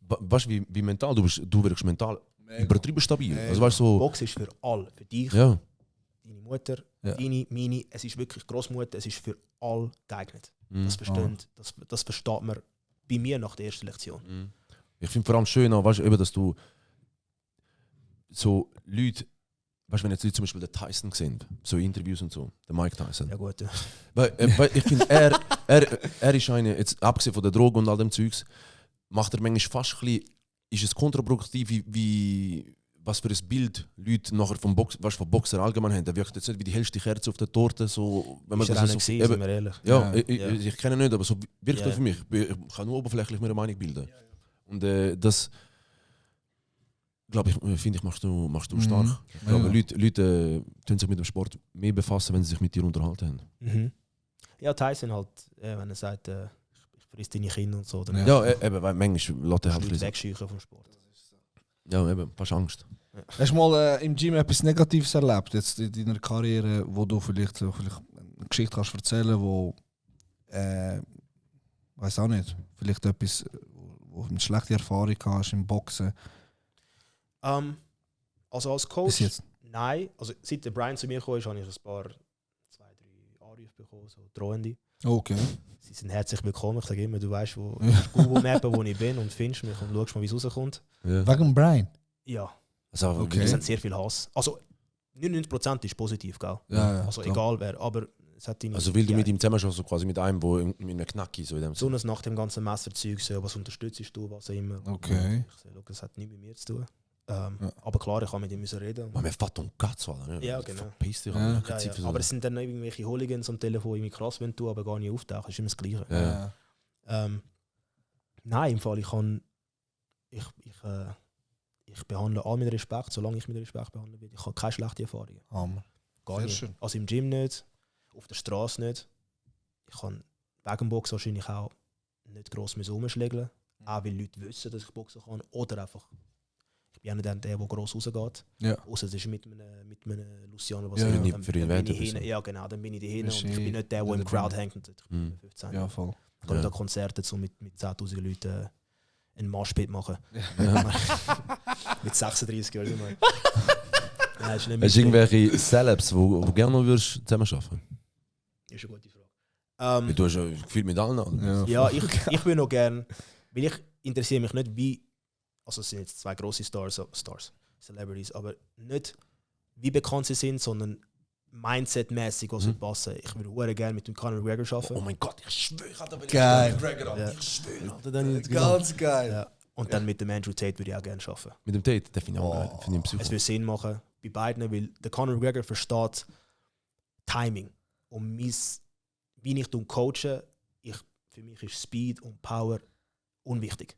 weißt, wie mental du wirkst mental übertrieben stabil. Mega. Also weißt du, so, Box ist für alle. Für dich, ja. deine Mutter, Ja. deine, meine. Es ist wirklich Großmutter, es ist für alle geeignet. Mhm. Das versteht man bei mir nach der ersten Lektion. Mhm. Ich finde vor allem schön, auch, weißt, eben, dass du so Leute, weißt, wenn jetzt Leute zum Beispiel den Tyson sehen, so Interviews und so, der Mike Tyson. Ja gut. Weil ich finde, er ist eine, jetzt abgesehen von der Droge und all dem Zeugs, macht er manchmal fast ein bisschen, ist es kontraproduktiv, wie was für ein Bild Leute nachher vom Boxer allgemein haben. Der wirkt jetzt nicht wie die hellste Kerze auf der Torte, so, wenn man Ist er das auch so, nicht gewesen, sind wir ehrlich. ja, Ja. ich kenne ihn nicht, aber so wirkt Ja. er für mich. Ich kann nur oberflächlich mir eine Meinung bilden. Und das, glaube ich, finde ich, machst du stark. Ich glaube, Ja. Leute tun sich mit dem Sport mehr befassen, wenn sie sich mit dir unterhalten haben. Mhm. Ja, Tyson halt, wenn er sagt, ich friss deine Kinder und so, dann Ja. Ja, eben, weil manchmal lässt er halt Leute fließen. wegscheuchen vom Sport. Ja, eben, fast Angst. Hast du mal im Gym etwas Negatives erlebt, jetzt in deiner Karriere, wo du vielleicht eine Geschichte kannst erzählen, wo weiß auch nicht, vielleicht etwas, wo du eine schlechte Erfahrung hast im Boxen Also als bis Coach, jetzt? nein. Also seit der Brian zu mir gekommen ist, habe ich ein paar 2-3 Anrufe bekommen, so drohende. Okay. Sie sind herzlich willkommen. Ich sage immer, du weißt, wo Ja. Google Mappen, wo ich bin und findest mich und schaust mal, wie es rauskommt. Ja. Wegen Brian? Ja, Also, Okay. es sind sehr viel Hass. Also 99% ist positiv, gell? Ja, ja. Also klar. egal wer, aber es hat ihn. Also weil du mit ihm zusammen schon so quasi mit einem, wo in einem Knacki so in dem Besonders nach dem ganzen Messerzeug, so, was unterstützt du, was auch immer. Okay. Ich sage, das hat nichts mit mir zu tun. Ja. Aber klar, ich kann mit ihm reden. Man fährt um Katz, oder? Ja, genau. Verpiss dich, Ja. Alter. Ja, Keine Zeit für ja. so. Aber es sind dann irgendwelche Hooligans am Telefon, irgendwie krass, wenn du aber gar nicht auftauchst. Das ist immer das Gleiche. Ja. Nein, im Fall, ich behandle alle mit Respekt, solange ich mit Respekt behandelt werde. Ich habe keine schlechten Erfahrungen. Hammer. Gar Sehr nicht. schön. Also im Gym nicht, auf der Straße nicht. Ich kann wegen dem Boxen wahrscheinlich auch nicht gross rumschlägeln. Auch weil Leute wissen, dass ich boxen kann. Oder einfach, ich bin ja nicht der gross rausgeht. Ja. Außer es ist mit einem Luciano, was Ja, ich- ja. dann, Für dann ihn bin wählt ich er hin. das. Ja genau, dann bin ich dahin Bist und ich eh bin nicht der, der in im der Crowd Bühne. hängt. Und ich Mhm. bin 15. Ja, voll. Ich kann Ja. da Konzerte so mit 10'000 Leuten einen Marschpit machen. Ja. Mit 36 Jahren. Nein, ist nicht Hast du mein Ding. irgendwelche Celebs, wo gerne noch würdest zusammenarbeiten? Ist eine gute Frage. Weil du hast ja gefühlt mit allen an. Ja. Ja, ich will noch gern, weil ich interessiere mich nicht wie, also es sind jetzt 2 grosse Stars, Celebrities, aber nicht wie bekannt sie sind, sondern Mindset-mäßig, was wird passen. Ich würde gerne mit dem Conor McGregor arbeiten. Oh mein Gott, ich schwöre, Alter, wenn Geil. ich McGregor Ja. an, ich schwöre, Alter, dann jetzt genau. Ganz geil. Ja. Und dann mit dem Andrew Tate würde ich auch gerne arbeiten. Mit dem Tate, der finde ich auch geil. Finde ich Es Psycho. würde Sinn machen bei beiden, weil der Conor McGregor versteht Timing. Und wie ich coache, für mich ist Speed und Power unwichtig.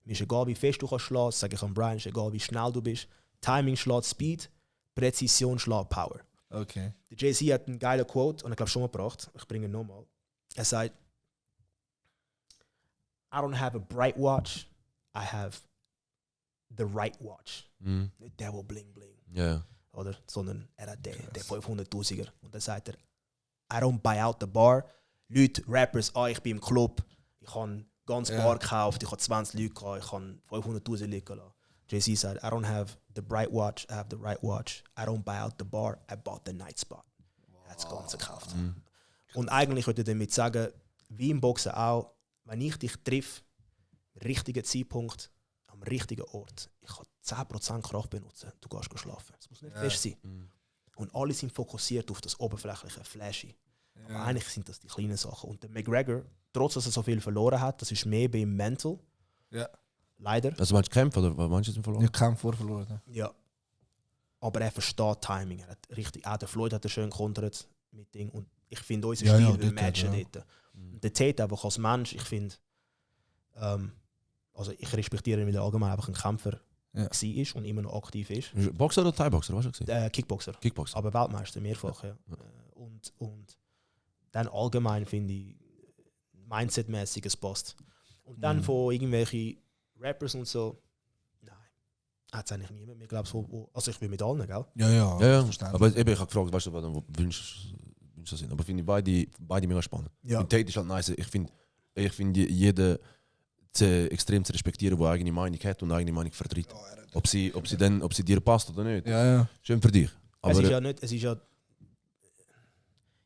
Mir ist egal, wie fest du kannst schlagen, sage ich an Brian, ist egal, wie schnell du bist. Timing schlägt Speed, Präzision schlägt Power. Okay. Der Jay-Z hat einen geilen Quote, und ich glaube schon mal gebracht. Ich bringe ihn nochmal. Er sagt, I don't have a bright watch, I have the right watch. Nicht der, der bling bling. Ja. Oder? Sondern er hat den 500'000er. Und dann sagt er, I don't buy out the bar. Leute, Rappers, ich bin im Club, ich habe ganz Bar gekauft, ich habe 20 Leute gehabt, ich habe 500'000 liegen lassen. Jay-Z sagt, I don't have the bright watch, I have the right watch. I don't buy out the bar, I bought the night spot. Er hat das Ganze gekauft. Und eigentlich würde ich damit sagen, wie im Boxen auch, wenn ich dich treffe, am richtigen Zeitpunkt, am richtigen Ort, ich kann 10% Kraft benutzen, du gehst schlafen. Es muss nicht fest sein. Und alle sind fokussiert auf das oberflächliche, flashy. Aber eigentlich sind das die kleinen Sachen. Und der McGregor, trotz dass er so viel verloren hat, das ist mehr bei ihm mental. Ja. Leider. Also meinst du Kämpfe oder was meinst du jetzt verloren? Ich habe verloren. Ne? Ja. Aber er versteht Timing. Er hat richtig, auch der Floyd hat er schön kontert mit Ding. Und ich finde, unser Stil will matchen dort. Der Tate einfach als Mensch, ich finde, also ich respektiere ihn, weil er allgemein einfach ein Kämpfer war und immer noch aktiv ist. Boxer oder Thai-Boxer, was hast du gesehen? Kickboxer. Kickboxer. Aber Weltmeister, mehrfach. Ja. Und dann allgemein finde ich, mindsetmäßig es passt. Und dann von irgendwelchen Rappers und so, nein, hat es eigentlich niemand mehr, glaube ich. Also ich will mit allen, gell? Ja. Aber eben, ich habe gefragt, weißt du, was du wünschst sind. Aber finde ich beide mega spannend. Ja. Tate ist halt nice. Ich finde jeden extrem zu respektieren, der eigene Meinung hat und eigene Meinung vertritt. Ob sie dir passt oder nicht. Ja. Schön für dich. Aber es ist ja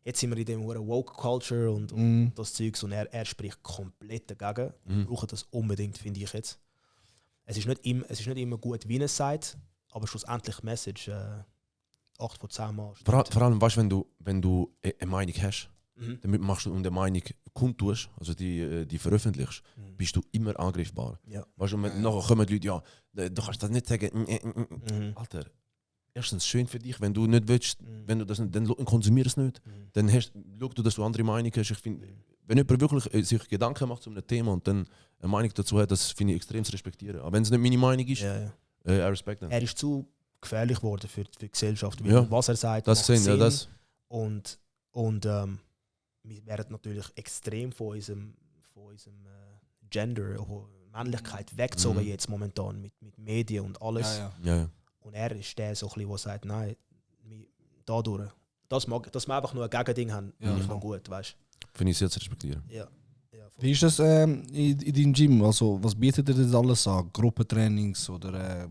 jetzt sind wir in dem Woke Culture und das Zeugs und er spricht komplett dagegen. Wir brauchen das unbedingt, finde ich jetzt. Es ist nicht immer gut, wie er es sagt, aber schlussendlich Message 8 von 10 Mal. Vor allem, weißt du, wenn du eine Meinung hast, damit machst du und eine Meinung kundtust, also die veröffentlichst, bist du immer angreifbar. Ja. Weißt du, und nachher kommen die Leute, du kannst das nicht sagen. Alter, erstens schön für dich, wenn du nicht willst, wenn du das nicht, dann konsumier es nicht. Dann schau du, dass du andere Meinung hast. Ich finde, wenn jemand wirklich sich Gedanken macht zu einem Thema und dann eine Meinung dazu hat, das finde ich extrem zu respektieren. Aber wenn es nicht meine Meinung ist, I respect that. Er ist zu gefährlich geworden für die Gesellschaft, was er sagt. Das macht sehen, ja, das. Und wir werden natürlich extrem von unserem Gender, Männlichkeit weggezogen jetzt momentan mit Medien und alles. Ja. Und er ist der, so ein bisschen, der sagt, nein, dadurch. Dass wir einfach nur ein Gegending haben, finde ich noch gut, weißt du? Finde ich sehr zu respektieren. Ja. Wie ist das in deinem Gym? Also, was bietet ihr das alles an? Gruppentrainings oder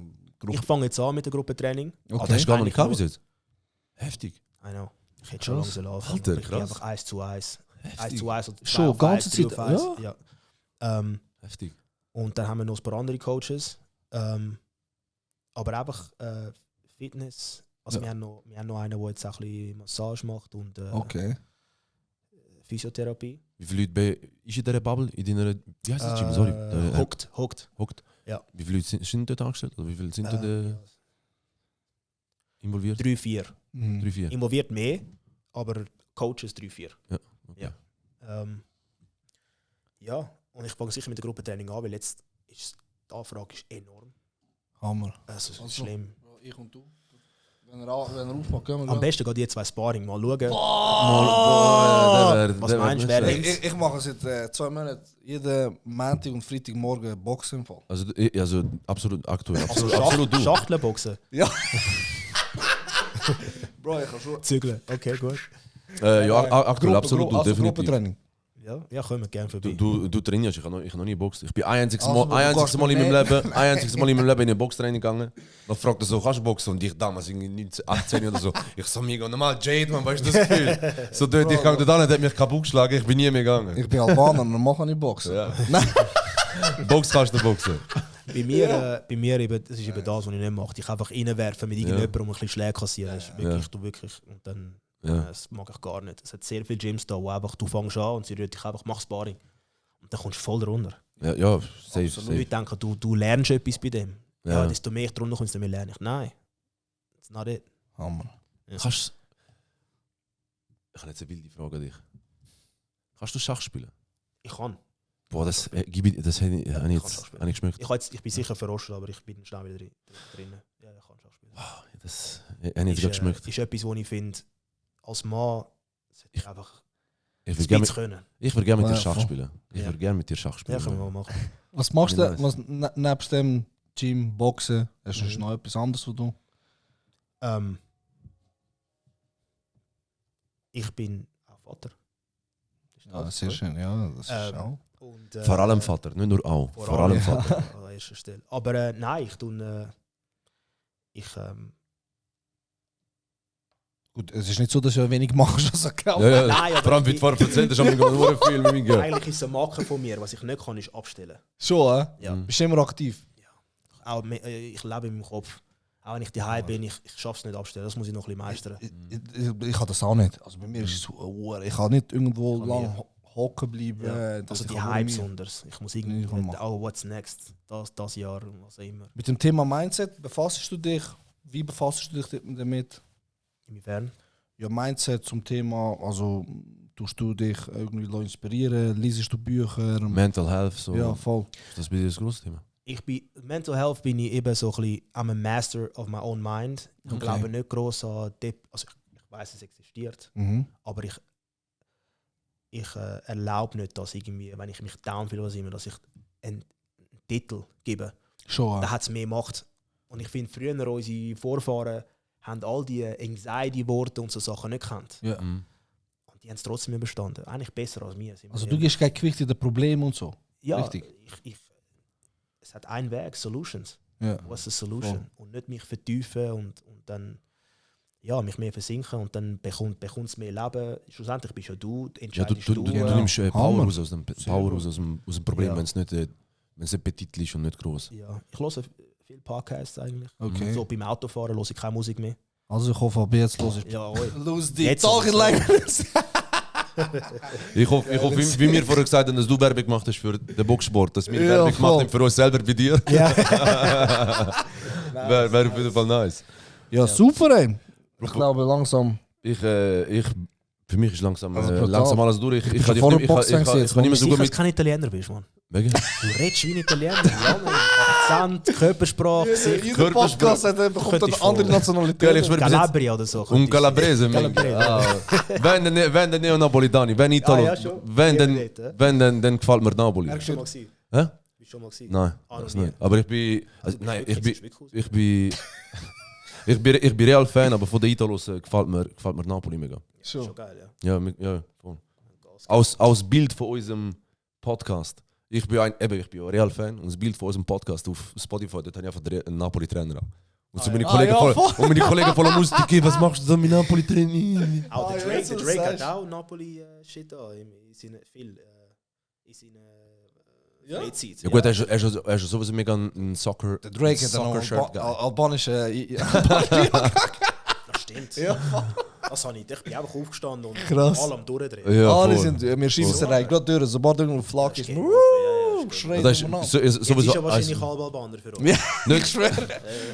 Ich fange jetzt an mit dem Gruppentraining. Okay. Das hast du gar noch nicht gehabt bis jetzt? Heftig. I know. Ich hätte schon langsam anfangen. Alter, ich bin einfach 1 zu 1. 1 zu 1 oder Schon, ganze Zeit? Ja. Heftig. Und dann haben wir noch ein paar andere Coaches. Aber einfach Fitness. Also wir haben noch einen, der jetzt auch ein bisschen Massage macht und Physiotherapie. Wie viele Leute ist in dieser Bubble? In deiner, wie heißt das Gym? Sorry. Hooked. Ja. Wie viele Leute sind dort angestellt? Oder wie viele sind dort involviert? 3-4. 3-4. Involviert mehr, aber Coaches 3-4. Ja. Okay. Ja. Und ich fange sicher mit der Gruppentraining an, weil jetzt ist die Anfrage ist enorm. Hammer. Also, es ist schlimm. Ich und du. Wenn er aufmacht, können wir Am besten geht die 2 Sparring mal schauen. Was meinst du, Ich mache seit 2 Monaten jeden Montag und Freitagmorgen Boxen im Fall. Also absolut aktuell. Also Absolut du. Schachtelboxen. Ja. Bro, ich kann schon. Zügeln. Okay, gut. Ja, aktuell absolut du, also definitiv. Gruppentraining. Ja, kommen wir gerne vorbei. Du trainierst, ich habe noch nie geboxt. Ich bin ein einziges Also, Mal in meinem Leben in ein Boxtraining gegangen. Dann fragt er so, kannst du boxen? Und ich damals, 19, 18 oder so. Ich so, mega normal, Jade, man, weißt du das Gefühl? So dort, ich gehe da, hat mich kaputt geschlagen, ich bin nie mehr gegangen. Ich bin Albaner, normal kann ich boxen. Ja. Nein. Box kannst du boxen. Bei mir eben, das ist eben das, was ich nicht mache. Ich einfach reinwerfen mit irgendjemandem und ein bisschen Schläge kassieren. Das ist wirklich, und dann, das mag ich gar nicht. Es hat sehr viele Gyms da, wo einfach, du fängst an und sie rühren dich einfach, mach Sparring. Und dann kommst du voll runter. Ja, safe. Leute denken, du lernst etwas bei dem. Ja, desto mehr ich drunter komme, desto mehr lerne ich. Nein, that's not it. Hammer. Ich habe jetzt eine wilde Frage an dich. Kannst du Schach spielen? Ich kann. Boah, das habe ich geschmeckt. Ich bin sicher verrostet, aber ich bin schnell wieder drin. Ja, ich kann Schachspielen. Das habe ich geschmeckt. Ist etwas, wo ich finde, als Mann sollte ich einfach Ich ein würde bisschen können. gerne mit dir Ja, Schach voll. spielen. Ich würde gerne mit dir Schach Ja, spielen. können wir mal machen. Was machst Ja, du? nice. Was, nebst dem Gym, Boxen, hast du noch etwas anderes, was du? Ich bin auch Vater. Das ist Ja, alles, sehr oder? schön, ja, das ist auch. Und, Vor allem Vater, nicht nur auch. Vor allem Vater. An erster Stelle. Aber nein, Gut, es ist nicht so, dass du wenig machst, also Ja, ja. Nein, aber Vor allem, wie du vorher erzählt hast, haben wir nur viel mit mir gehört. eigentlich ist es eine Marke von mir, was ich nicht kann, ist abstellen. Schon, Ja. Bist du immer aktiv? Auch, ich lebe in meinem Kopf. Auch wenn ich daheim bin, ich schaffe es nicht abstellen. Das muss ich noch ein bisschen meistern. Ich habe das auch nicht. Also bei mir ist es so, ich kann nicht irgendwo Kann lang mir. hocken bleiben. Ja. dass Also ich die kann Hype nur besonders. Ich muss Nee, irgendwie, kann machen. what's next? Das Jahr, was auch immer. Mit dem Thema Mindset befasst du dich? Wie befasst du dich damit? Inwiefern? Ja, Mindset zum Thema, also tust du dich irgendwie inspirieren, liest du Bücher? Mental Health, so. Ja, voll. Das ist bei dir das große Thema. Mental Health bin ich eben so ein bisschen, I'm a master of my own mind. Ich Okay. glaube nicht gross an also ich weiß, es existiert, Mhm. aber ich erlaube nicht, dass irgendwie, wenn ich mich down fühle, was immer, dass ich einen Titel gebe. Schon. Da hat es mehr Macht. Und ich finde, früher unsere Vorfahren haben all die Anxiety-Worte und so Sachen nicht gekannt. Ja. Mhm. Und die haben es trotzdem überstanden. Eigentlich besser als mir. sind wir Also du ehrlich. gibst kein Gewicht in den Problemen und so. Ja, richtig. Es hat einen Weg, Solutions. Ja. What's the solution? Voll. Und nicht mich vertiefen und dann ja, mich mehr versinken und dann bekommt es mehr Leben. Schlussendlich bist ja du, Ja, entscheidest du Genau. nimmst Power Hammer. raus aus dem aus dem Problem, Ja. wenn es nicht petit ist und nicht groß. Ja, ich höre viele Podcasts eigentlich. Okay. So beim Autofahren höre ich keine Musik mehr. Also ich hoffe, ab jetzt los ist. Ja, oi. Los die Jetzt Tage aber lang. Ich hoffe, wie wir vorher gesagt haben, dass du Werbung gemacht hast für den Boxsport, dass wir Ja, Werbung gemacht voll. haben für uns selber bei dir. Wäre auf jeden Fall nice. Ja, super, ey. Ich glaube langsam. Für mich ist langsam, Also brutal. langsam alles durch. Ich bist kann ja vor nicht dem mehr Boxen ich kann nicht mehr so Sicher, gut dass du mit... kein Italiener bist, Mann. Wegen? Du redest wie ein Italiener. Ja, Mann. Akzent, Körpersprache, Gesicht. Jeder Podcast hat, bekommt Könnte eine ich andere voll. Geil, Nationalität. ich schwöre, bis jetzt- Calabria oder so. Um Calabrese, Calabrese. wenn der Neo-Napolitani, wenn Italo, ja, schon. wenn Ja, dann gefällt mir Napoli. Bist du schon mal gewesen? Hä? Bist du schon mal gewesen? Nein, Ah, das noch nie. nicht. Aber ich bin, also, nein, ich bin, Wirklich? ich bin, ich bin Real-Fan, aber von den Italos gefällt mir Napoli mega. Schon. Schon geil, ja. Ja, voll. Aus Bild von unserem Podcast. Ich bin ein Real-Fan und das Bild von unserem Podcast auf Spotify, dort habe ich einfach einen Napoli-Trainer an. Und so meine Kollegen voll am Ausdruck, was machst du da mit Napoli-Trainer? Auch der jetzt, Drake, was der du Drake hat sagst. auch Napoli-Shit an. In seinen Freizeit. Ja gut, er ist sowieso mega ein Soccer, Der Drake hat Soccer-Shirt. einen albanischen. Das stimmt. Ja, Das habe ich. Ich bin einfach aufgestanden und Krass. alle am Durchdrehen. Ja, Alle voll. sind, wir schießen Voll. rein, gerade durch, sobald irgendwo Flagge ist. Ja, ja, Schreit Das man an. ist Jetzt sowieso ist ja wahrscheinlich also, halb Albaner für uns. Ja, ich schwöre.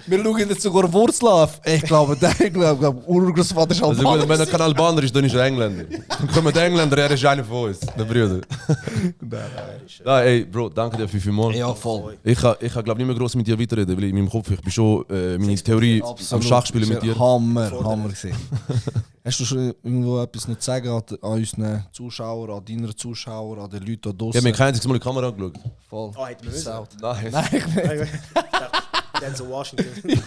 Wir schauen jetzt sogar Wurzel auf. Ich glaube, Urgroßvater ist also gut, Albaner. wenn er kein Albaner ist, dann ist er Engländer. Dann kommen die Engländer, er ist einer von uns, der Brüder. Nein, ey, Bro, danke dir vielmals. Ja, voll. Ich kann glaube nicht mehr gross mit dir weiterreden, weil in meinem Kopf, ich bin schon meine Theorie am Schachspielen mit dir. Hammer gesehen. Hast du schon irgendwo etwas noch zu sagen an unseren Zuschauern, an deinen Zuschauern, an den Leuten da Ich draussen? habe mir kein einziges Mal in die Kamera angeschaut. Voll. Oh, hätten wir müssen. Nein. Nein, Denzel Washington.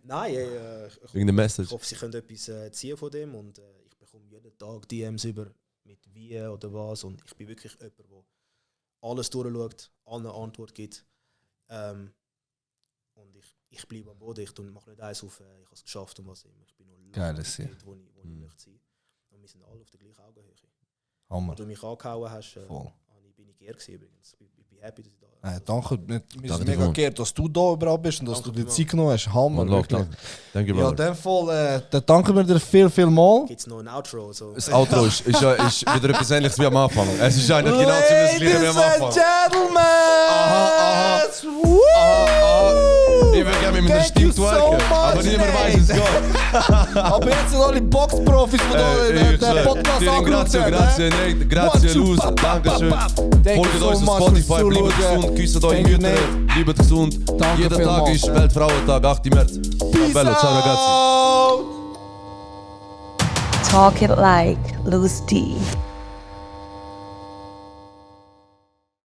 Nein, ich Wegen der Message. Ich hoffe, sie können etwas ziehen von dem und ich bekomme jeden Tag DMs über mit wie oder was und ich bin wirklich jemand, der alles durchschaut, allen eine Antwort gibt und ich bleibe am Boden, ich mache nicht eins auf, ich habe es geschafft und was immer. Ich bin noch lange Geiles nicht dort, wo ich möchte sein. Und wir sind alle auf der gleichen Augenhöhe. Hammer. Als du mich angehauen hast, Voll. bin ich geehrt gewesen übrigens. Ich bin happy, dass ich da bin. Danke, wir sind Danke mega dir, geehrt, dass du da überall bist und dass Danke du dir dir, Zeit genommen hast. Hammer, Man wirklich. Danke, Ja, in Brother. dem Fall, dann danken wir dir viel mal. Gibt es noch ein Outro? So. Das Outro ist wieder etwas Ähnliches wie am Anfang. Es ist eigentlich genau ziemlich das gleiche wie am Anfang. Gentlemen! Ich würde gerne mit meiner Stimme twerken, aber Aber niemand weiß, wie es geht. Aber jetzt sind alle Boxprofis, die den Podcast angeschaut haben. Grazie, Luz, Dankeschön. Folgt uns auf Spotify, bleibt gesund, küsst euch Mütter, bleibt gesund. Jeder Tag ist Weltfrauentag, 8. März. Bello, ciao ragazzi. out! Talk it like Loose D.